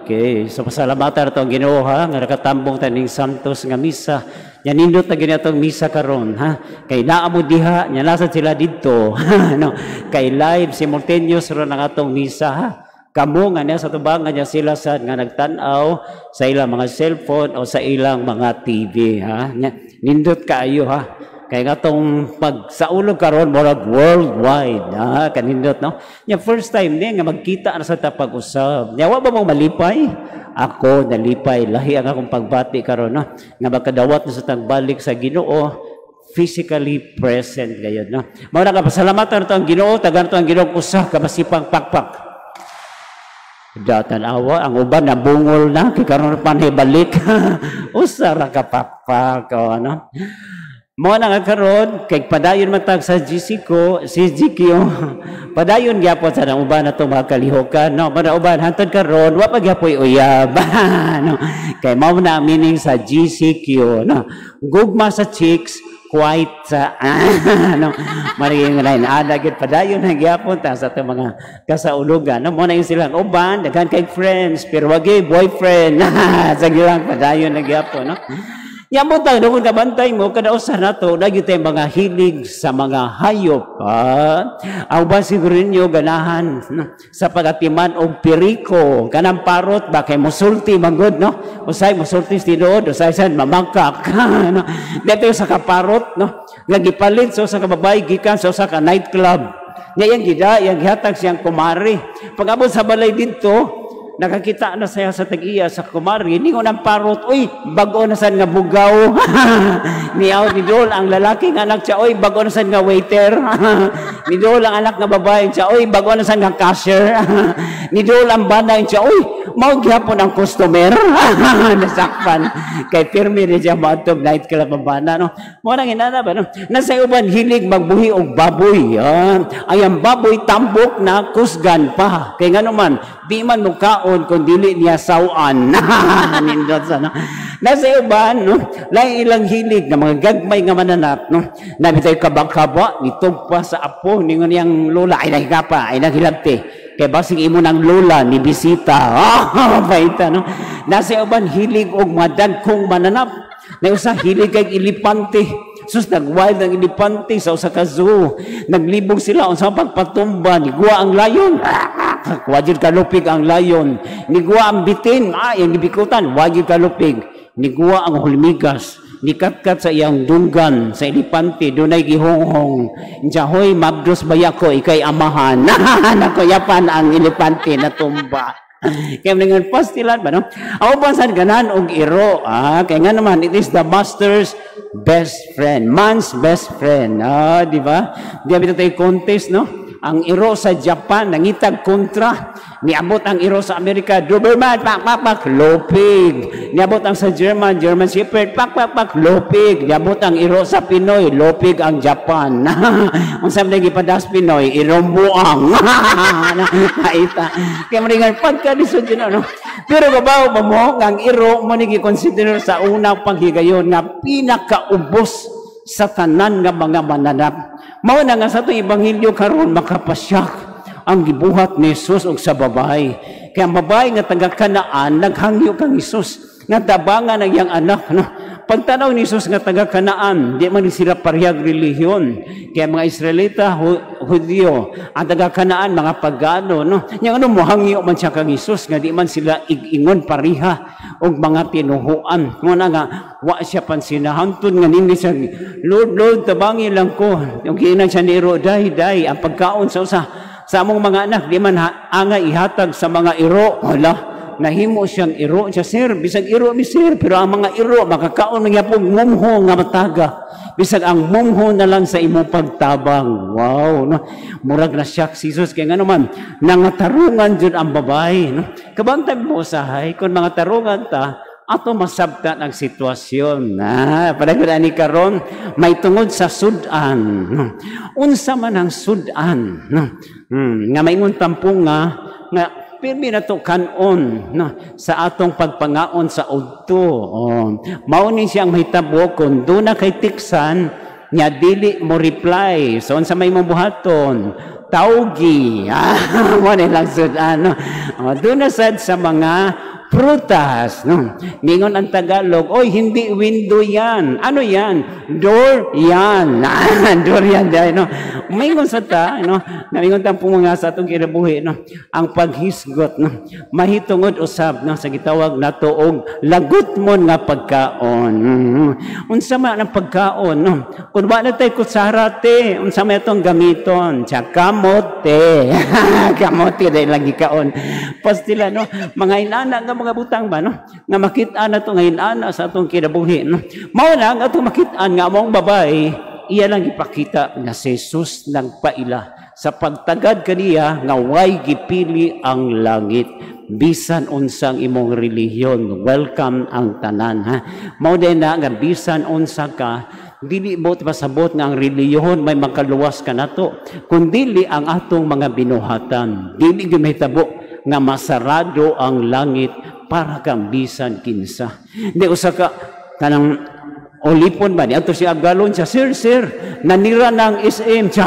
Okay, so pasalamatan nato ang Ginoo ha, nga nakatambong taning Santos nga misa. Nya nindot na gini atong misa karon ha. Kay naa mo diha, nya nasa sila didto. No, kay live simultaneous ron ang atong misa ha. Kamo nga niya sa tubangan niya sila sa nga nagtan-aw sa ilang mga cellphone o sa ilang mga TV ha. Nya nindot kaayo ha. Kay nga tong pag sa ulog karon murag worldwide ha, kanindot no. Nya first time ni nga magkita na sa tapag-usab. Nya wa ba mo malipay? Ako nalipay, lahi ang akong pagbati karon no. Nga makadawat na sa tagbalik sa Ginoo, physically present gayon no. Mao na ka pasalamatan nato ang Ginoo, tagan nato ang Ginoo usa ka masipang pakpak. Datan awa ang uban nabungol na kay karon pa ni balik. Usa ra ka pakpak o ano. Mo na nga karon kay padayon man tag sa GCQ, si GQ. Padayon gyapon sa nang uban nato mga kalihokan no. Mo na uban hantod karon wa pa gyapoy uyab. No. Kay mao na ang meaning sa GCQ no. Gugma sa chicks, quite sa no. Maring line ada gyud padayon na gyapon ta sa atong mga kasaulugan no. Mo na yung silang uban daghan kay friends pero wa gyud boyfriend. Sa gilang padayon na gyapon no. Yamo tayo, kung kabantay mo, kada usa nato, lagi tayong mga hilig sa mga hayop. Ang ba siguro ninyo ganahan no? Sa pagatiman og piriko, kanang parot ba, kay musulti manggod, no? Usay musulti tinuod, usay san mamangkak. No? Dito sa kaparot, no? Nga gipalit sa usa ka babae gikan sa usa ka nightclub. Nya yang gida, yang gihatag siyang kumari. Pag-abot sa balay didto, Nakakita na siya sa tag-iya sa kumari, ningon ang parrot, "Uy, bag-o na sad nga bugaw." Niaw ni Dol ang lalaki nga anak siya, "Uy, bag-o na sad nga waiter." Ni Dol ang anak nga babae siya, "Uy, bag-o na sad nga cashier." Ni Dol ang bana siya, "Uy, mao gihapon ang customer." Nasakpan. Kay pirmi ni siya maadtog night club ang bana, no? Mao nang inana ba, no? Nasa uban hilig magbuhi og baboy. Ah, ay ang baboy tambok na kusgan pa. Kay ngano man, di man mukaon kung dili niya sawan. Nindot sa, no? Nasa uban, no? Lain ilang hilig nga mga gagmay nga mananap, no? Nabi tayo kabang-kaba, nitugpa sa apo, ningon niyang lola, "Ay nahigapa, ay naghilabti. Kay basing imo ng lola ni bisita." Oh, baita, no? Nasa uban hilig og madagkong mananap. Na usa hilig kay elepante. Sus, nag-wild ang elepante sa usa ka zoo. Naglibog sila unsa pagpatumba, niguwa ang lion. Ah, wa jud kalupig ang lion. Niguwa ang bitin, ah, yang gibikutan, wa jud kalupig. Niguwa ang hulmigas. Nikatkat sa iyang dunggan sa elepante, dunay gihonghong. Insa, "Hoy, mabdos baya ko, ikay amahan." Nakuyapan ang elepante na tumba. Kaya mga pastilan ba, no? Ang uban sad ganahan og iro. Ah, kaya nga naman, it is the master's best friend. Man's best friend. Ah, di ba? Di ba tayo contest, no? Ang iro sa Japan, nangitag kontra. Niabot ang iro sa Amerika, Doberman, pak, pak, pak, lupig. Niabot ang sa German, German Shepherd, pak, pak, pak, lupig. Niabot ang iro sa Pinoy, lupig ang Japan. Unsa man gipadas Pinoy, irombuang. Naita. Kaya maringan pagkalisod yun, ano? Pero babaw ba mo, ang iro mo ni gikonsider sa unang panghigayon nga pinakaubos sa tanan nga mga mananap. Mao na nga sa itong ebanghelyo karon makapasyak ang gibuhat ni Jesus og sa babae. Kaya ang babae nga taga Kanaan naghangyo kang Jesus nga tabangan ang iyang anak, no? Pagtanaw ni Jesus nga taga Kanaan, di man ni sila parehag relihiyon. Kaya mga Israelita, Hudyo, ang taga Kanaan mga pagano, no? Nya ano mohangyo man siya kang Jesus nga di man sila ig-ingon pareha og mga tinuhuan. Mo na nga wa siya pansinahanton nga nini siya, "Lord, Lord, tabangi lang ko." Yung giinan siya ni iro, "Day, day, ang pagkaon sa usa sa among mga anak di man anga ihatag sa mga iro." Hala, nahimo siyang iro siya, "Sir, bisag iro mi, sir, pero ang mga iro makakaon man gyapon mumho nga mataga. Bisag ang mumho na lang sa imong pagtabang." Wow, no? Murag na siya si Jesus kay ngano man nangatarungan jud ang babae, no? Kabantay mo usahay kung mga tarungan ta ato masabtan ang sitwasyon. Na, palagod ani karon may tungod sa sudan. No? Unsa man ang sudan, no? Nga maingon tampong nga nga pirmi na to kanon, no, sa atong pagpangaon sa udto. Oh. Mao ni siyang mahitabo kung duna kay tiksan nya dili mo reply. So unsa may imong buhaton? Tawgi. Ah, mo ni lang sudan, no? Oh, duna sad sa mga prutas, no? Ningon ang Tagalog, "Oy, hindi window yan. Ano yan? Door yan." Door yan, dahil, no? Mingon sa ta, no? Namingon ta po mga sa atong kinabuhi, no? Ang paghisgot, no? Mahitungod usab, no? Sa gitawag nato og lagot mo nga pagkaon. Unsa man ang pagkaon, no? Kung wa na tay kutsara te, unsa may atong gamiton? Tsa kamote. Kamote dahil lagi kaon. Pastila, no? Mga inana nga mga butang ba, no? Nga makit-an na ito ngayon ana sa atong kinabuhi, no? Mao lang atong makit-an nga among babae, iya lang ipakita nga si Jesus nagpaila sa pagtagad kaniya nga way gipili ang langit. Bisan unsang imong relihiyon, welcome ang tanan, ha. Mao din na nga bisan unsa ka, dili mo pasabot nga ang relihiyon may makaluwas ka nato, kun dili ang atong mga binuhatan. Dili gyud mahitabo nga masarado ang langit para kang bisan kinsa. Di usa ka kanang olipon ba ni adto si Agalon siya, "Sir, sir, nanira ng SM." Siya,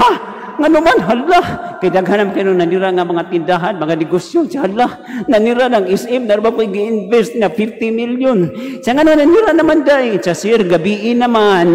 "Ngano man?" Hala, kay daghan man kayo nanira nga mga tindahan, mga negosyo. Siya, "Hala, nanira ng SM, naroon ba po i-invest na 50 million." Siya, "Ngano nanira naman day?" Siya, "Sir, gabiin naman."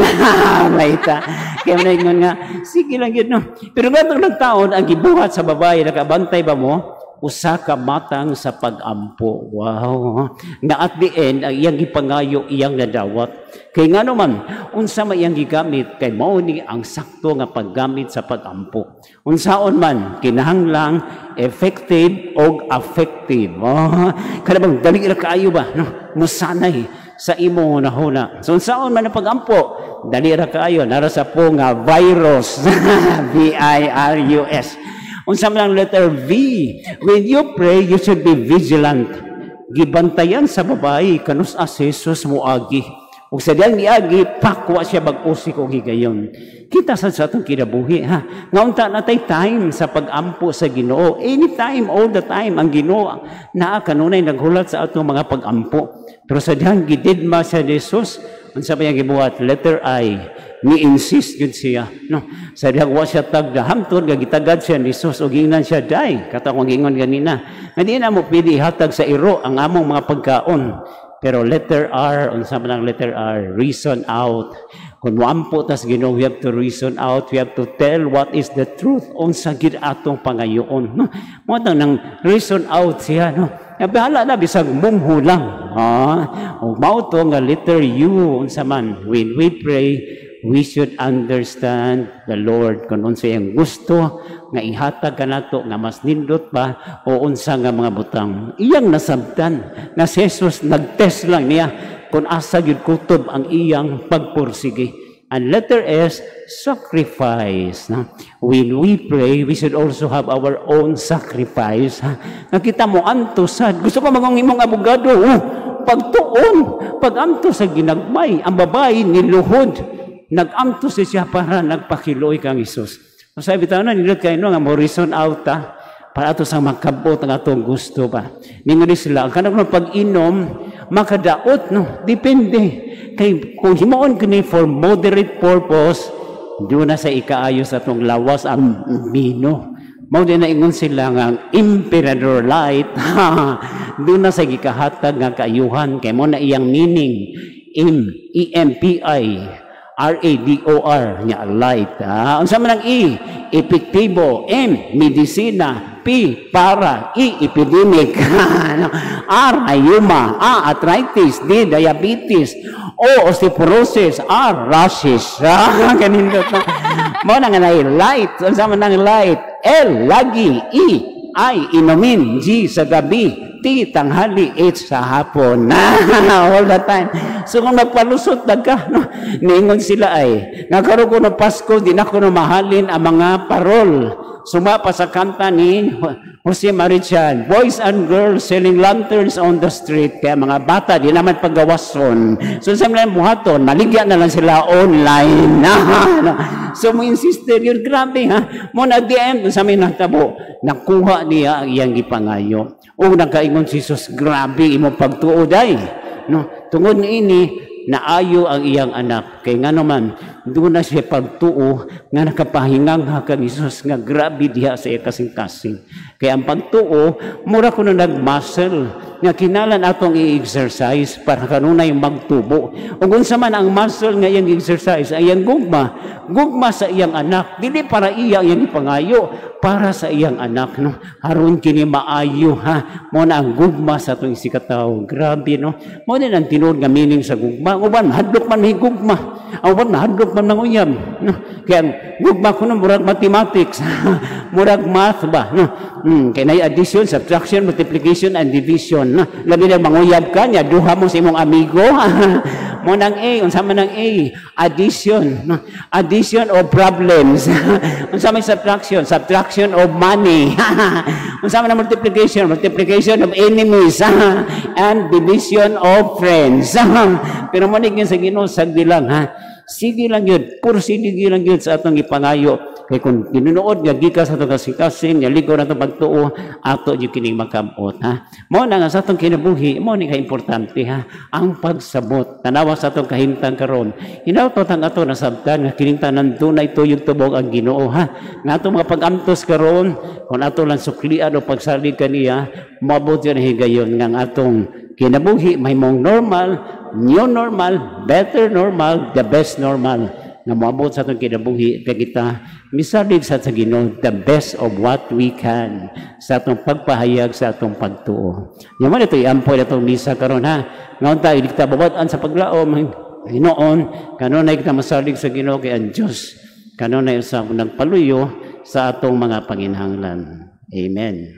Maita. Kaya man nga, sige lang yun, no? Pero gatong nagtaon, ang gibuhat sa babae, nakabantay ba mo? Usa ka matang sa pag-ampo. Wow. Nga at the end, ang iyang gipangayo, iyang nadawat. Kay ngano man, unsa man iyang gigamit, kay mao ni ang sakto nga paggamit sa pag-ampo. Unsaon man, kinahanglang effective og affective. Oh, kada bang dali ra kaayo ba, no? Musanay sa imong hunahuna. So unsaon man ang pag-ampo, dali ra kaayo, nara sa po nga virus. V I R U S. Unsa man ang letter V? When you pray, you should be vigilant. Gibantayan sa babae kanus-a si Jesus moagi. Ug sa diyang niagi, pakwa siya bag-usik og higayon. Kita sad sa atong kinabuhi, ha. Nga unta natay time sa pag-ampo sa Ginoo. Anytime, all the time, ang Ginoo naa kanunay naghulat sa atong mga pag-ampo. Pero sa diyang gididma siya ni Jesus, unsa pa iyang gibuhat? Letter I. Ni-insist gyud siya. No? Sa diyang wa siya tagda, hamtod nga gitagad siya ni Jesus ug giingnan siya, "Day," kato akong giingon ganina. Nga di na mo pwede ihatag sa iro ang among mga pagkaon. Pero letter R, unsa man ang letter R? Reason out. Kung moampo tas Ginoo, we have to reason out. We have to tell what is the truth, unsa gid atong pangayoon. No? Mo nang reason out siya, no? Ya, bahala na bisag mumho lang. Ah, ug mao to nga letter U, unsa man? When we pray, we should understand the Lord kung unsa iyang gusto nga ihatag kanato nga mas nindot pa o unsa nga mga butang. Iyang nasabtan nga si Jesus nagtest lang niya kung asa gyud kutob ang iyang pagpursige. And letter S, sacrifice. No? When we pray, we should also have our own sacrifice. Ha? Nakita mo, antos sad. Gusto ko magong imong abogado. Oh, pagtuon, pagantos sa ginagmay, ang babae niluhod. Nag-antos siya para nagpakiloy kang Hesus. So, sabi bitaw na, nindot kayo, no, nga mo reason out ta, para ato sang makabot ang atong gusto ba. Ningon ni sila, ang kanang pag-inom, makadaot, no? Depende. Kay kung himuon kini for moderate purpose, doon na sa ikaayo sa atong lawas ang bino. Mao din na ingon sila nga ang Emperador Light, doon na sa gikahatag nga kaayuhan kay mo na iyang meaning M E M P I R A D O R nya light. Ah, unsa man ang E? Epektibo. M, medisina. P, para. E, epidemic. R, rheuma. A, arthritis. D, diabetes. O, osteoporosis. R, rashes. Ah, kanindot na. Mo na nga na light. Unsa man ang light? L, lagi. E, I, inumin. G, sa gabi. T, tanghali. H, sa hapon. All the time. So kung nagpalusot na ka, no, niingon sila ay, nga karon ko no Pasko, di na ko no mahalin ang mga parol. Suma pa sa kanta ni Jose Mari Chan, "Boys and girls selling lanterns on the street." Kaya mga bata, di naman paggawason. So sa mga buhaton, maligya na lang sila online. So mo insisted yun, grabe ha. Mo na the end, sa may natabo, nakuha niya ang iyang gipangayo. O nagkaingon si Jesus, "Grabe imo pagtuo, day." No, tungod niini naayo ang iyang anak. Kay ngano man, doon na siya pagtuo nga nakapahingang kang Jesus nga grabe diha sa iya kasing-kasing. Kaya ang pagtuo, mura kuno nag-muscle nga kinalan atong i-exercise para kanunay magtubo. Ug unsa man ang muscle nga iyang exercise, ang iyang gugma, gugma sa iyang anak, dili para iya ang iyang ipangayo, para sa iyang anak, no. Haron kini maayo, ha. Mo na ang gugma sa atong isigkatawo. Grabe, no. Mo din ang tinuod nga meaning sa gugma. Ang uban mahadlok man may gugma. Ang uban mahadlok man manguyab, no. Kaya ang gugma kuno murag mathematics, murag math ba, no. Kay nay addition, subtraction, multiplication and division, no. Labi na manguyab ka nya duha mo sa imong amigo. Mo nang A, unsa man ang A? Addition, no? Addition of problems. Unsa may subtraction? Subtraction of money. Unsa man ang multiplication? Multiplication of enemies and division of friends. Pero mo ni sa Ginoo, sagdi lang ha. Sige lang yun, pursige lang yun sa atong ipangayo. Kay kung tinunood nga gikan sa atong kasing-kasing, nga ligo na atong pagtuo, ato jud kining makamot, ha. Mao na nga sa atong kinabuhi, mao ni ka-importante ha, ang pagsabot. Tanawa sa atong kahimtang karon. Hinawtot ang ato nasabtan nga kining tanan dunay tuyog tubog ang Ginoo, ha. Nga atong mga pag-antos karon, kung ato lang suklian o pagsalig kaniya, moabot yun ang higayon nga ang atong kinabuhi mahimong normal, new normal, better normal, the best normal nga moabot sa atong kinabuhi kay kita Misalig sa Ginoo the best of what we can sa atong pagpahayag sa atong pagtuo. Yaman ito iampo atong misa karon ha. Ngaon ta dili kita babad-an sa paglaom hinoon, kanunay kita masalig sa Ginoo kay ang Dios kanunay sa nagpaluyo sa atong mga panginahanglan. Amen.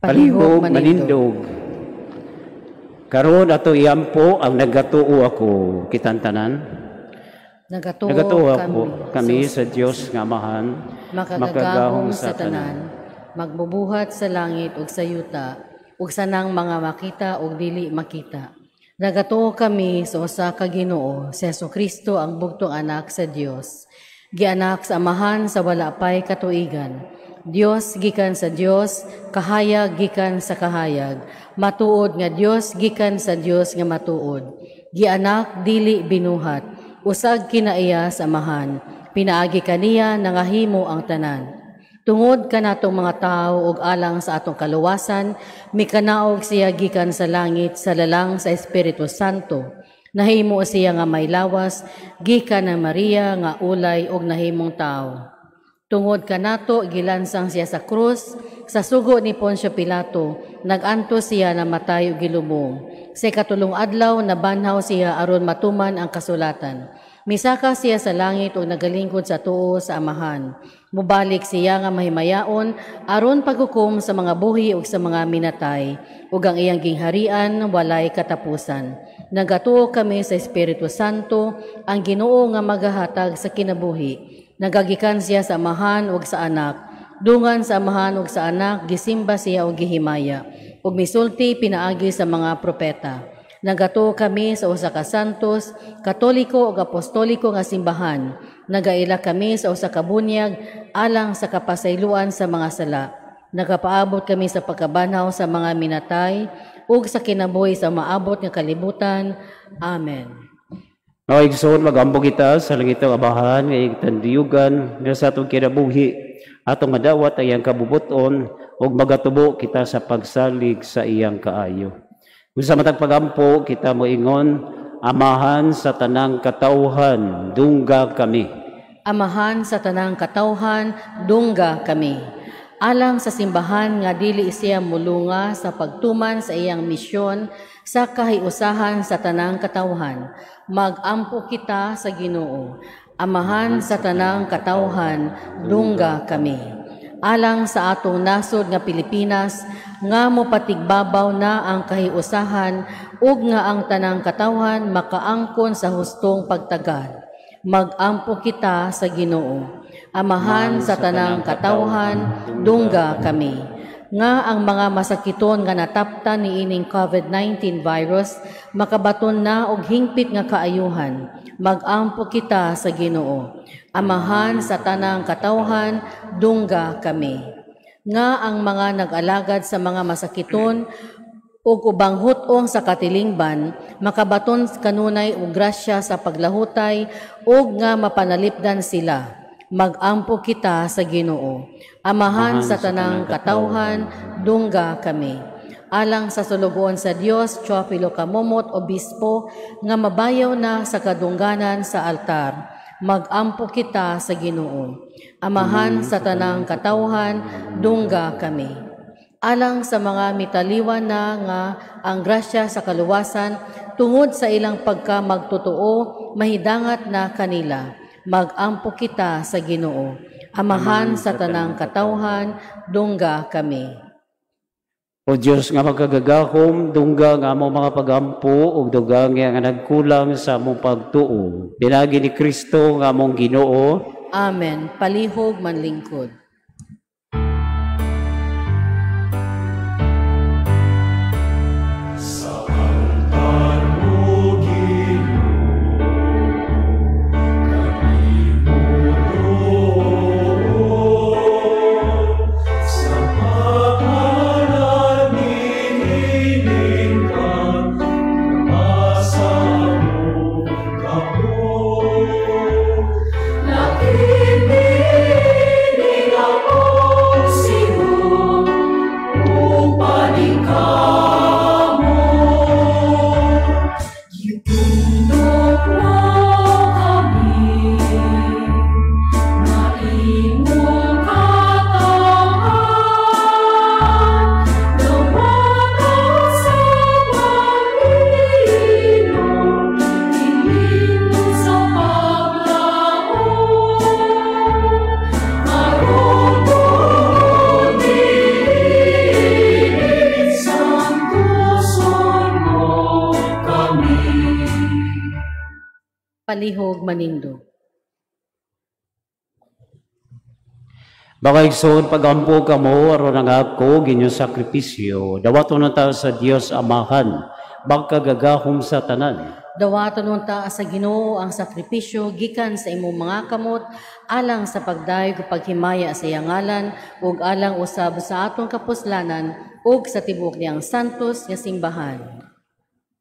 Palihog manindog. Karon ato iampo ang nagatuo ako kitang tanan. Nagatuo ako kami sa Dios nga Amahan, makagagahom sa tanan, magbubuhat sa langit ug sa yuta, ug sanang mga makita ug dili makita. Nagatuo kami sa usa ka Ginoo, si Hesukristo ang bugtong anak sa Dios. Gianak sa Amahan sa wala pay katuigan. Dios gikan sa Dios, kahayag gikan sa kahayag. Matuod nga Dios gikan sa Dios nga matuod. Gianak dili binuhat. Usag kinaiya sa Amahan, pinaagi kaniya nangahimo ang tanan. Tungod kanatong mga tawo ug alang sa atong kaluwasan, mikanaog siya gikan sa langit sa lalang sa Espiritu Santo. Nahimo siya nga may lawas gikan na Maria nga ulay ug nahimong tawo. Tungod kanato gilansang siya sa krus, sa sugo ni Poncio Pilato, nagantos siya na matay ug gilubong. Sa ikatulong adlaw nabanhaw siya aron matuman ang kasulatan. Misaka siya sa langit ug nagalingkod sa tuo sa Amahan. Mubalik siya nga mahimayaon aron paghukom sa mga buhi ug sa mga minatay, ug ang iyang gingharian walay katapusan. Nagatuo kami sa Espiritu Santo, ang Ginoo nga magahatag sa kinabuhi. Nagagikan siya sa Amahan ug sa Anak. Dungan sa Amahan ug sa Anak, gisimba siya ug gihimaya, ug misulti pinaagi sa mga propeta. Nagatuo kami sa usa ka santos, katoliko ug apostoliko nga simbahan. Nagaila kami sa usa ka bunyag alang sa kapasayloan sa mga sala. Nagapaabot kami sa pagkabanhaw sa mga minatay ug sa kinabuhi sa maabot nga kalibutan. Amen. Mga igsoon, mag-ambo kita sa langitong Amahan nga igtandiyugan nga sa atong kinabuhi atong madawat ang iyang kabubuton ug magatubo kita sa pagsalig sa iyang kaayo. Kung sa matag pagampo kita moingon, Amahan sa tanang katawhan, dungga kami. Amahan sa tanang katawhan, dungga kami. Alang sa simbahan nga dili siya mulunga sa pagtuman sa iyang misyon sa kahiusahan sa tanang katawhan, magampo kita sa Ginoo. Amahan sa tanang katawhan, dungga kami. Alang sa atong nasod nga Pilipinas, nga mopatigbabaw na ang kahiusahan ug nga ang tanang katawhan makaangkon sa hustong pagtagal, magampo kita sa Ginoo. Amahan sa tanang katawhan, dungga kami. Nga ang mga masakiton nga nataptan niining COVID-19 virus makabaton na og hingpit nga kaayuhan, magampo kita sa Ginoo. Amahan sa tanang katawhan, dungga kami. Nga ang mga nag-alagad sa mga masakiton ug ubang hut-ong sa katilingban makabaton kanunay og grasya sa paglahutay ug nga mapanalipdan sila, magampo kita sa Ginoo. Amahan sa tanang katawhan, dungga kami. Alang sa sulugoon sa Dios, Teofilo Camomot, Obispo, nga mabayaw na sa kadungganan sa altar, magampo kita sa Ginoo. Amahan sa tanang katawhan, dungga kami. Alang sa mga mitaliwan na nga ang grasya sa kaluwasan tungod sa ilang pagkamagtotoo, mahidangat na kanila, magampo kita sa Ginoo. Amahan sa tanang katawhan, dungga kami. O Dios nga magkagagahom, dungga nga among mga pagampo ug dugang nga nagkulang sa among pagtuo. Pinaagi ni Kristo nga among Ginoo. Amen. Palihog manlingkod. Lakini Palihog manindog. Mga igsoon, pagampo kamo aron ang ako ginyong sakripisyo. Dawaton unta sa Dios Amahan, magkagagahom sa tanan. Dawaton unta sa Ginoo ang sakripisyo gikan sa imong mga kamot alang sa pagdayeg ug paghimaya sa iyang ngalan ug alang usab sa atong kapuslanan ug sa tibuok niyang santos nga simbahan.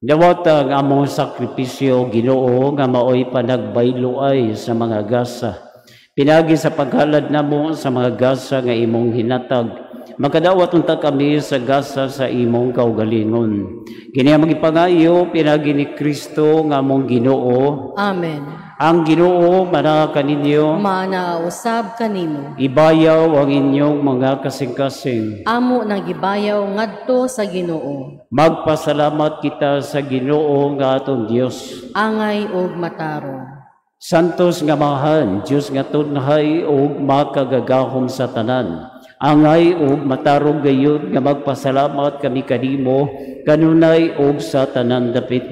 Dawata ang among sakripisyo, Ginoo, nga maoy panagbayloay sa mga gasa. Pinagi sa paghalad namo sa mga gasa nga imong hinatag. Makadawat unta kami sa gasa sa imong kaugalingon. Kini ang magipangayo pinagi ni Kristo nga among Ginoo. Amen. Ang Ginoo manaa kaninyo. Maanaa usab kanimo. Ibayaw ang inyong mga kasing-kasing. Amo nang gibayaw ngadto sa Ginoo. Magpasalamat kita sa Ginoo nga atong Dios. Angay og matarong. Santos nga Amahan, Dios nga tunhay ug makagagahom sa tanan. Angay ug matarong gayud nga magpasalamat kami kanimo kanunay ug sa tanan dapit.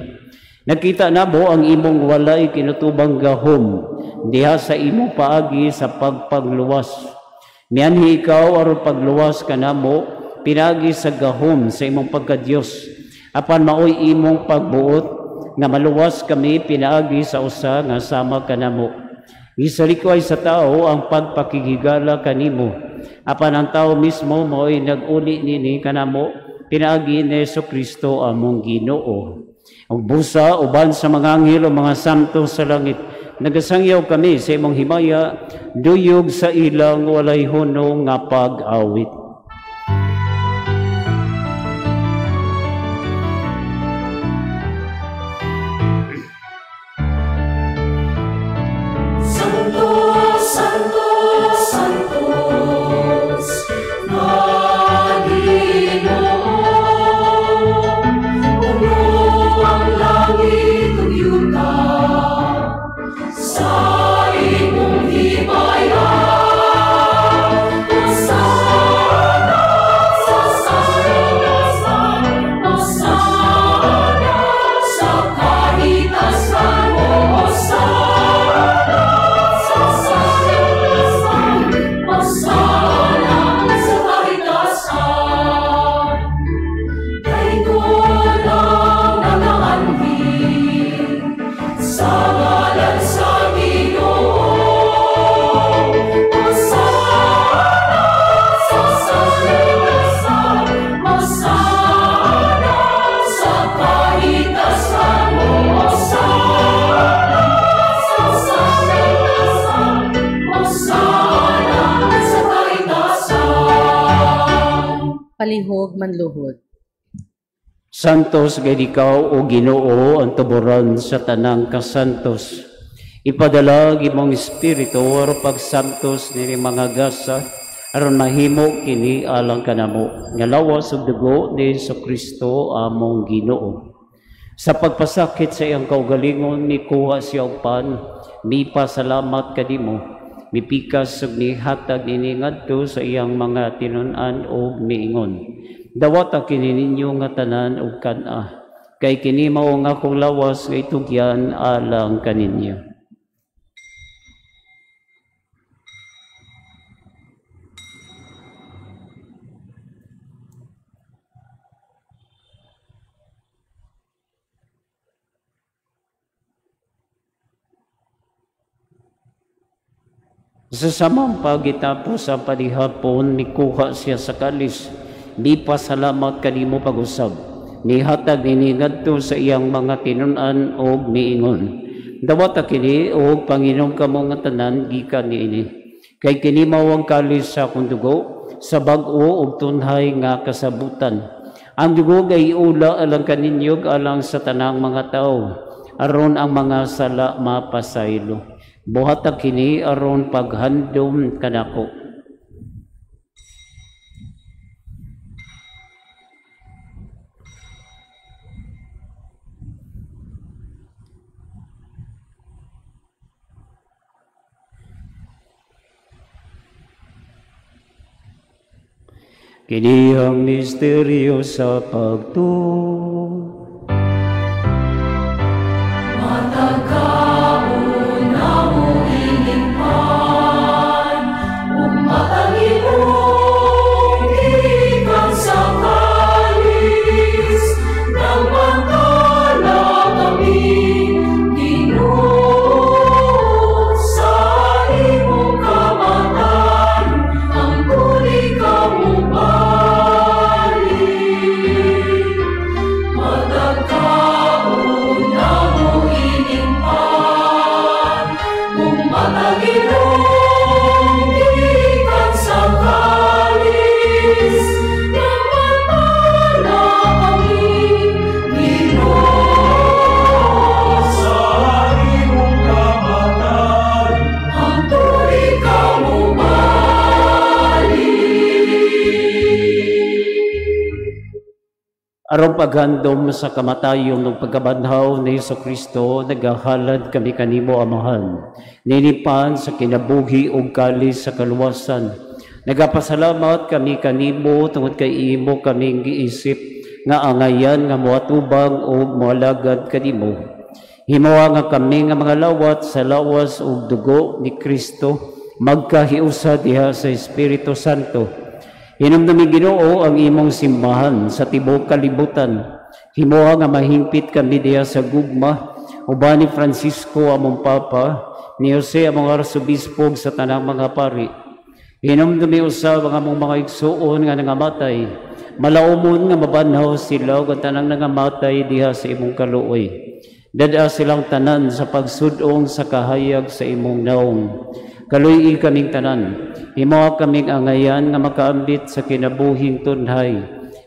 Nakita namo ang imong walay kinutubang gahom diha sa imong paagi sa pagpangluwas. Mianhi ikaw aron pagluwas kanamo pinagi sa gahom sa imong pagkadiyos. Apan maoy imong pagbuot nga maluwas kami pinaagi sa usa nga sama kanamo. Gisalikway sa tao ang pagpakigigala kanimo. Apan ang tao mismo maoy nag-uli nini kanamo pinaagi ni Jesucristo among Ginoo. Ug busa uban sa mga anghel o mga santo sa langit, nagasangyaw kami sa imong himaya, duyog sa ilang walay hunong nga pag-awit. Palihog manluhod. Santos gayud ikaw o Ginoo ang tuboran sa tanang kasantos. Ipadala ang imong espiritu aron pagsantos nini mga gasa aron mahimo kini alang kanamo nga lawas ug dugo ni Jesucristo among Ginoo. Sa pagpasakit sa iyang kaugalingon mikuha siya og pan, mipasalamat kanimo, mipikas ug mihatag nini ngadto sa iyang mga tinun-an ug miingon. Dawata kini ninyo nga tanan ug kan-a, kay kini mao ang akong lawas nga itugyan alang kaninyo. Sa samang pagitapos sa panihapon, mikuha siya sa kalis, mipasalamat kanimo pag-usab, nihatag nini ngadto sa iyang mga tinun-an og miingon. Dawata kini og panginom kamo nga tanan gikan niini. Kay kini mao ang kalis sa akong dugo, sa bag-o og tunhay nga kasabutan. Ang dugo ay ula alang kaninyo alang sa tanang mga tawo, aron ang mga sala mapasaylo. Buhata kini aron paghandom kanako. Kini ang misteryo sa pagtuo. Matagao Aron paghandom sa kamatayon ug pagkabanhaw ni Hesukristo, nagahalad kami kanimo, Amahan, ninipan sa kinabuhi ug kalis sa kaluwasan. Nagapasalamat kami kanimo tungod kay imo kaming giisip nga angayan nga moatubang ug moalagad kanimo. Himoa nga kami nga mga lawat sa lawas ug dugo ni Kristo magkahiusa diha sa Espiritu Santo. Hinumdumi, Ginoo, ang imong simbahan sa tibuok kalibutan. Himoa nga mahingpit kami diha sa gugma uban ni Francisco among Papa, ni Jose among Arsobispo sa tanang mga pari. Hinumdumi usab ang among mga igsuon nga nangamatay. Malaumon nga mabanhaw sila ug ang tanang nangamatay diha sa imong kaluoy. Dad-a silang tanan sa pagsud-ong sa kahayag sa imong naong. Kaluy-i kaming tanan, himoa kaming angayan nga makaambit sa kinabuhing tunhay.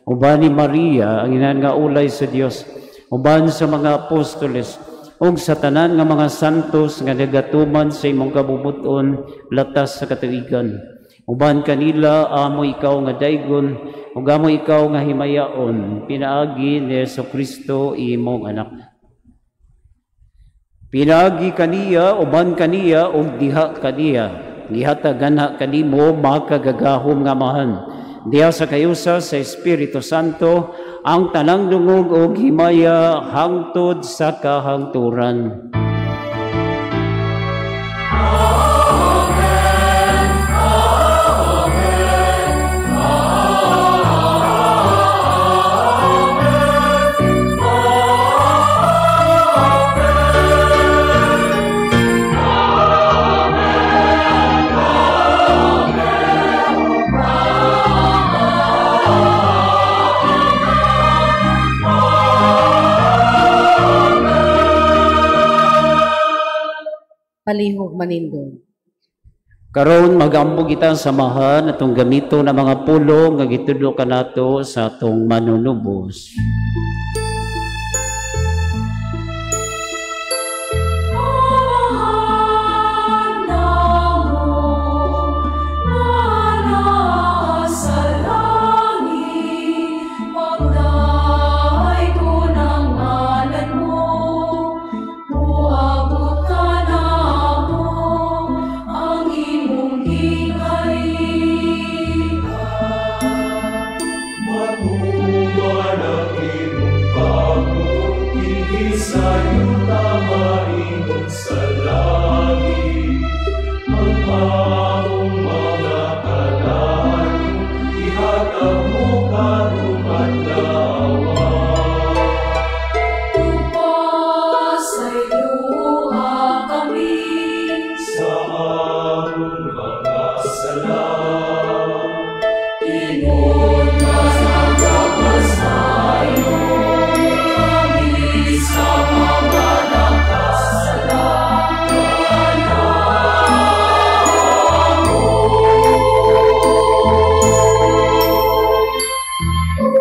Uban ni Maria, ang inahan nga ulay sa Dios, uban sa mga apostoles, ug sa tanan nga mga santos nga nagatuman sa imong kabubut-on latas sa katuigan. Uban kanila amo ikaw nga daygon, ug amo ikaw nga himayaon, pinaagi ni Hesukristo imong anak. Pinaagi kaniya, uban kaniya, ug diha kaniya. Gihatag ganha kanimo makagagahom nga Amahan. Diha sa kayusa sa Espiritu Santo, ang tanang dungog ug himaya hangtod sa kahangturan. Palihog manindog. Karon magampo kita sa Amahan atong gamito na mga pulong nga gitudlo kanato sa atong manunubos. Amahan namo nga nasa langit, magdaygon ang ngalan mo, moabot kanamo ang imong gingharian. Matuman ang imong pagbuot dinhi sa yuta maingon sa langit. Ang among mga kalayo ihatag mo karong adlaw. Pasayloa kami sa among mga sala. Ingon nga nagapasaylo kami sa mga nakasala kanamo.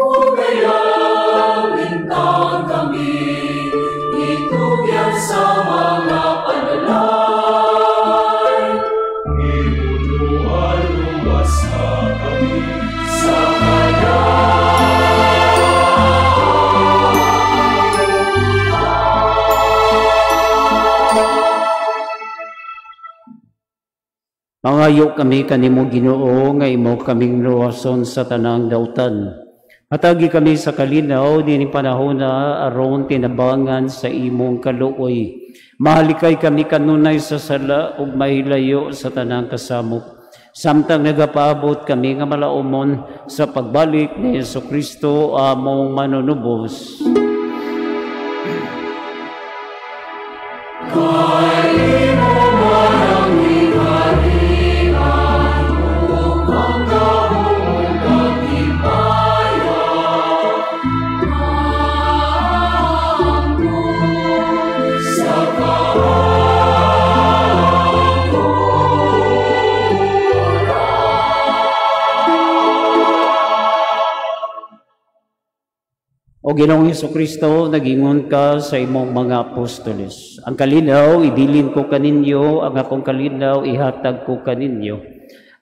Ug ayaw intawon kami itugyan sa mga panalay. Himuloa luwasa kami sa Mangayo kami kanimo, Ginoo, nga imo kaming luwason sa tanang dautan. Hatagi kami sa kalinaw dinhi panahona aron tinabangan sa imong kaluoy. Mahalikay kami kanunay sa sala ug mahilayo sa tanang kasamok. Samtang nagapaabot kami nga malaumon sa pagbalik ni Hesukristo among manunubos. Kay imo man ang gingharian ug ang gahom ug ang himaya hangtod sa kahangturan. O Ginoong Hesukristo, nagingon ka sa imong mga apostoles, "Ang kalinaw ibilin ko kaninyo, ang akong kalinaw ihatag ko kaninyo.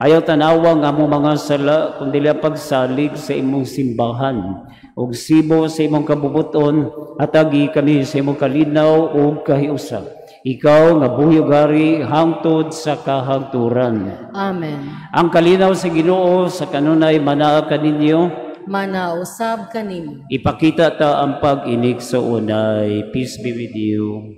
Ayaw tanawa nga among mga sala, kundi ang pagsalig sa imong simbahan. Ug sibo sa imong kabubuton, hatagi kami sa imong kalinaw ug kahiusa. Ikaw nga buhi ug hari hangtod sa kahangturan. Amen. Ang kalinaw sa Ginoo sa kanunay manaa kaninyo, manausab kanimo. Ipakita ta ang pag-inig sa unay. Peace be with you.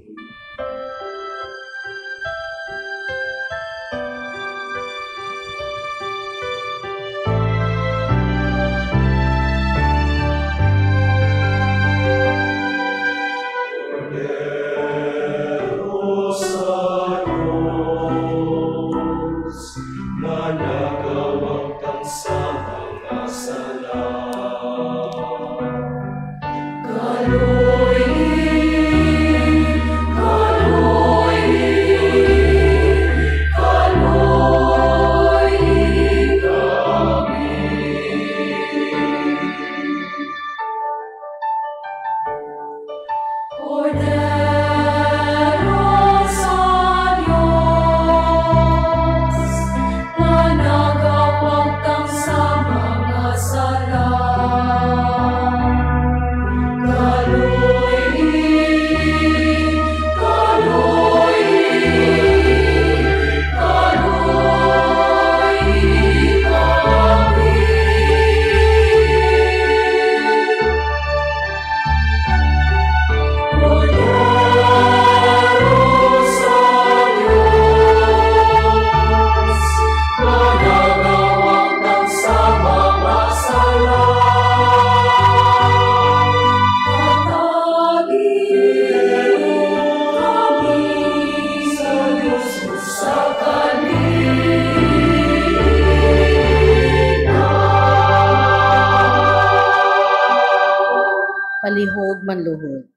Palihog manluhod.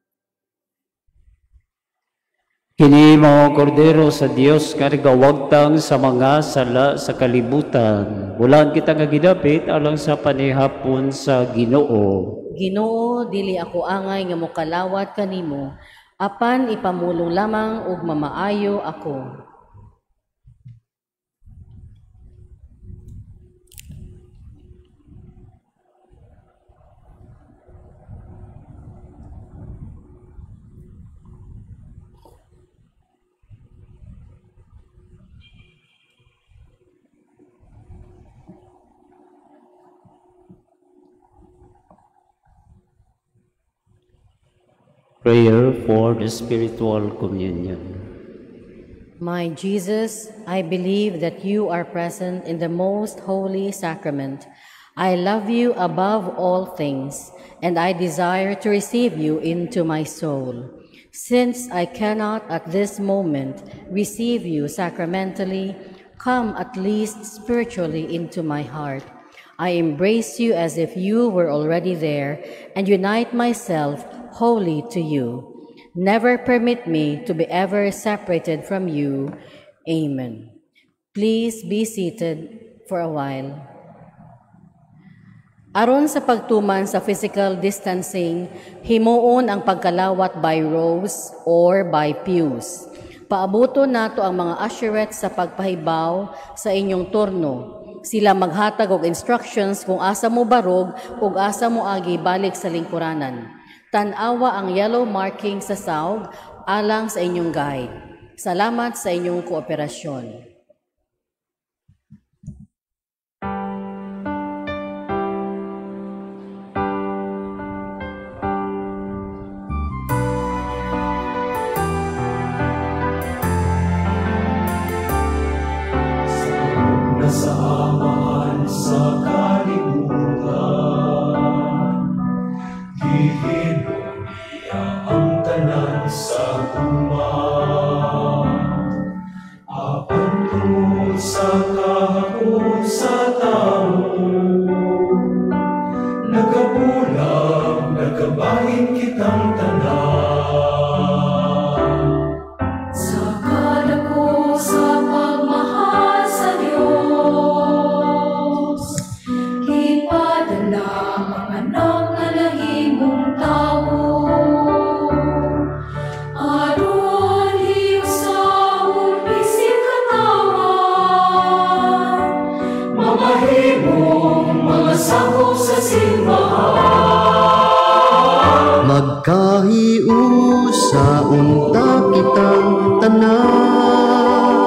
Kini mga kordero sa Dios nga nagawagtang sa mga sala sa kalibutan. Bulan kita nga gidapit alang sa panihapon sa Ginoo. Ginoo, dili ako angay nga mokalawat kanimo, apan ipamulong lamang ug mamaayo ako. Prayer for the spiritual communion. My Jesus, I believe that you are present in the most holy sacrament. I love you above all things, and I desire to receive you into my soul. Since I cannot at this moment receive you sacramentally, come at least spiritually into my heart. I embrace you as if you were already there and unite myself wholly to you. Never permit me to be ever separated from you. Amen. Please be seated for a while. Aron sa pagtuman sa physical distancing, himuon ang pagkalawat by rows or by pews. Paabuto nato ang mga usherettes sa pagpahibaw sa inyong turno. Sila maghatag og instructions kung asa mo barog ug asa mo agi balik sa lingkuranan. Tan-awa ang yellow marking sa sawg alang sa inyong guide. Salamat sa inyong kooperasyon. Sa amahan sa kalibutan, gihimo niya ang tanan sa guma. Apan tungod sa kahapon sa tao, nagabulag, nagabahin kitang tanan. Sa kadako sa pagmahal sa Dios, gipadala ang anak nga nahimong tawo. Aron hiusahon bisig katawan, Magkahiusa unta kitang tanan,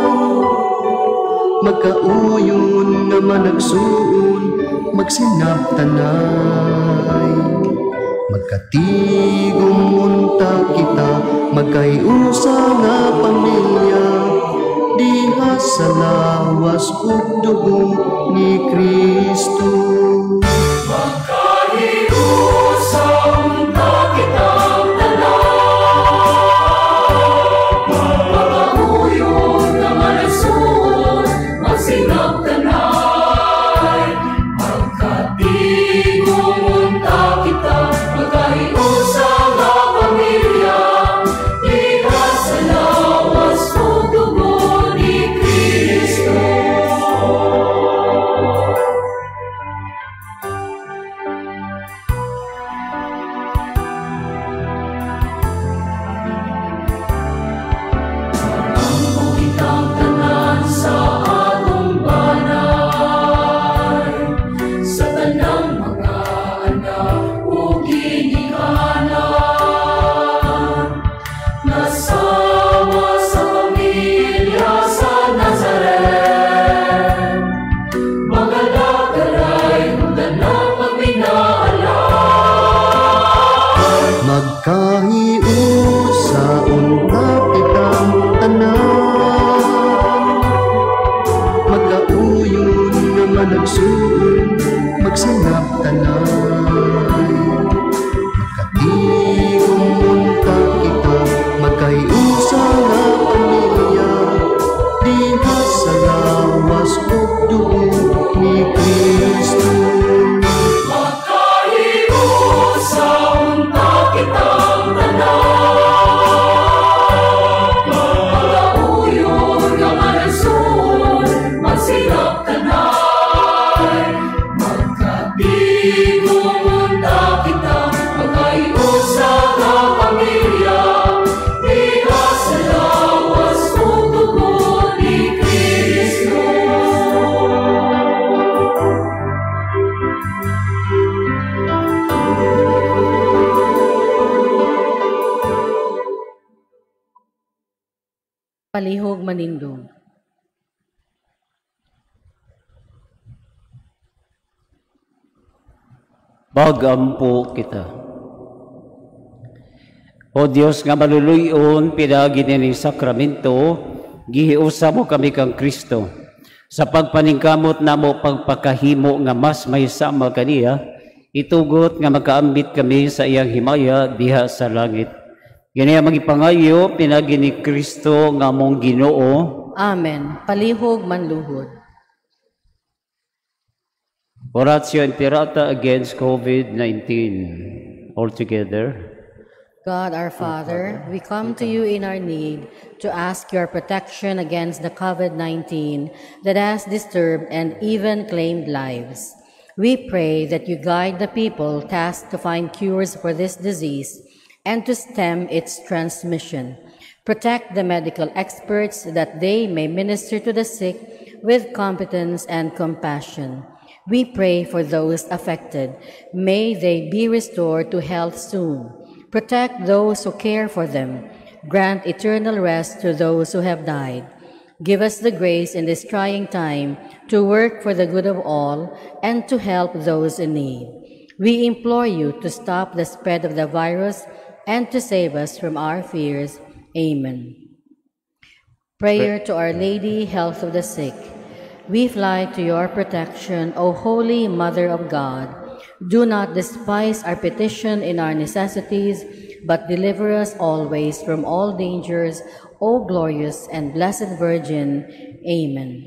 magkauyon nga managsuon, magsinabtanay. Magkatigom unta kita, magkahiusa nga pamilya, diha sa lawas ug dugo ni Kristo. Magkahiusa unta kitang tanan, magkauyon nga managsuon, magsinabtanay. Magkatigom unta kita, magkahiusa nga pamilya, diha sa lawas ug dugo ni Kristo. Magampo kitang tanan sa atong banay, sa tanang mga anak ug ginikanan, nasama sa pamilya sa Nazaret, magalagaray ug tanang magminaalan. Magkahiusa unta kitang tanan, magkauyon nga managsuon, magsinabtanay. Magkatigom unta kita, magkahiusa nga pamilya, diha sa lawas ug dugo ni Kristo. Magkahiusa unta kitang tanan, magkauyon nga managsuon, magsinabtanay. Magkatigom unta kita, magkahiusa nga pamilya, diha sa lawas ug dugo ni Kristo. Palihog manindog. Magampo kita. O Dios nga maluluyon, pinaagi ni sakramento, gihiusa mo kami kang Kristo. Sa pagpaningkamot namo pagpakahimo nga mas may sama kaniya, itugot nga makaambit kami sa iyang himaya diha sa langit. Gani ang magipangayo, pinaagi ni Kristo nga among Ginoo. Amen. Palihog manluhod. Oratio Imperata against COVID-19. All together. God our Father, we come to you in our need to ask your protection against the COVID-19 that has disturbed and even claimed lives. We pray that you guide the people tasked to find cures for this disease and to stem its transmission. Protect the medical experts that they may minister to the sick with competence and compassion. We pray for those affected. May they be restored to health soon. Protect those who care for them. Grant eternal rest to those who have died. Give us the grace in this trying time to work for the good of all and to help those in need. We implore you to stop the spread of the virus and to save us from our fears. Amen. Prayer to Our Lady, Health of the Sick. We fly to your protection, O Holy Mother of God. Do not despise our petition in our necessities, but deliver us always from all dangers, O glorious and blessed Virgin. Amen.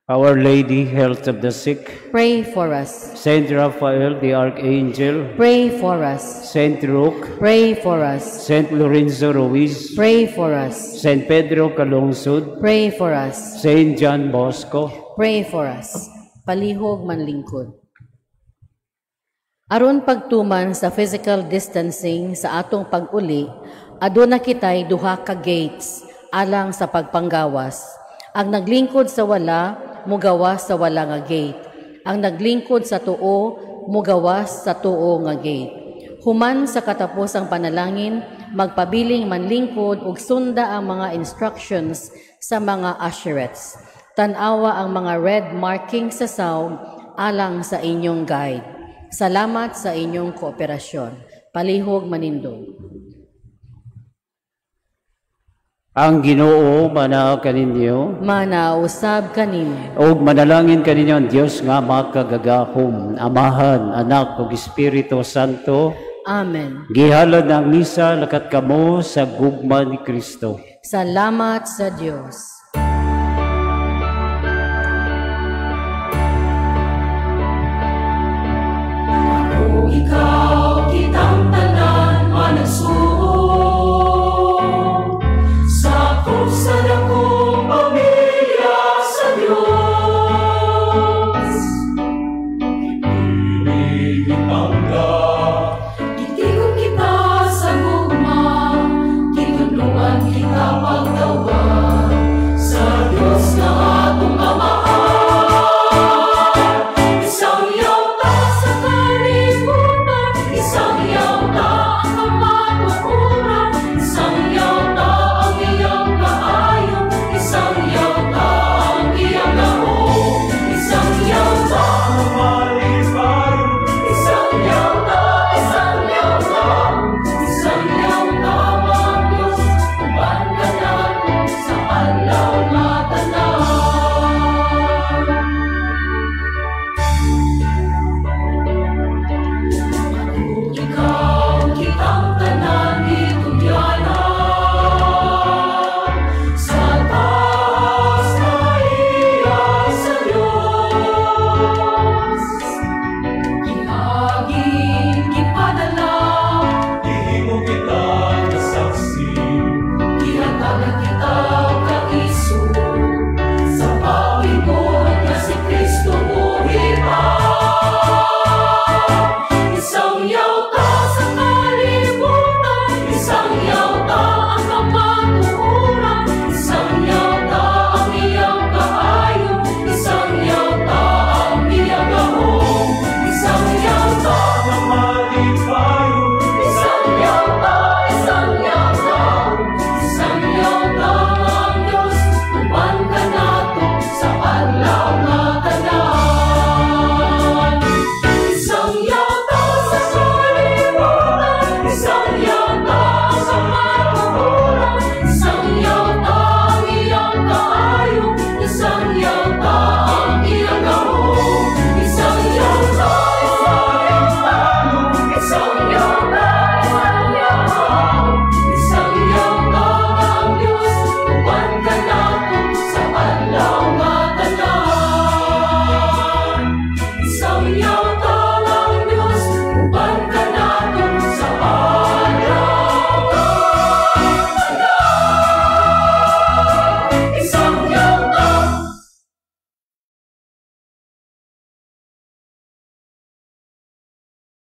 Our Lady, Health of the Sick, pray for us. Saint Raphael the Archangel, pray for us. Saint Roque, pray for us. Saint Lorenzo Ruiz, pray for us. Saint Pedro Calungsod, pray for us. Saint John Bosco, pray for us. Palihog manlingkod. Aron pagtuman sa physical distancing sa atong pag-uli, aduna kitay duha ka gates alang sa pagpanggawas. Ang naglingkod sa wala, mugawas sa wala nga gate. Ang naglingkod sa tuo, mugawas sa tuo nga gate. Human sa katapusang panalangin, magpabiling manlingkod ug sunda ang mga instructions sa mga usherettes. Tan-awa ang mga red marking sa sawg alang sa inyong guide. Salamat sa inyong kooperasyon. Palihog manindog. Ang Ginoo mana kaninyo. Manausab kanimo. Ug manalangin kaninyo ang Dios nga makagagahom, Amahan, Anak ug Espiritu Santo. Amen. Gihalad ang misa, lakat kamo sa gugma ni Kristo. Salamat sa Dios.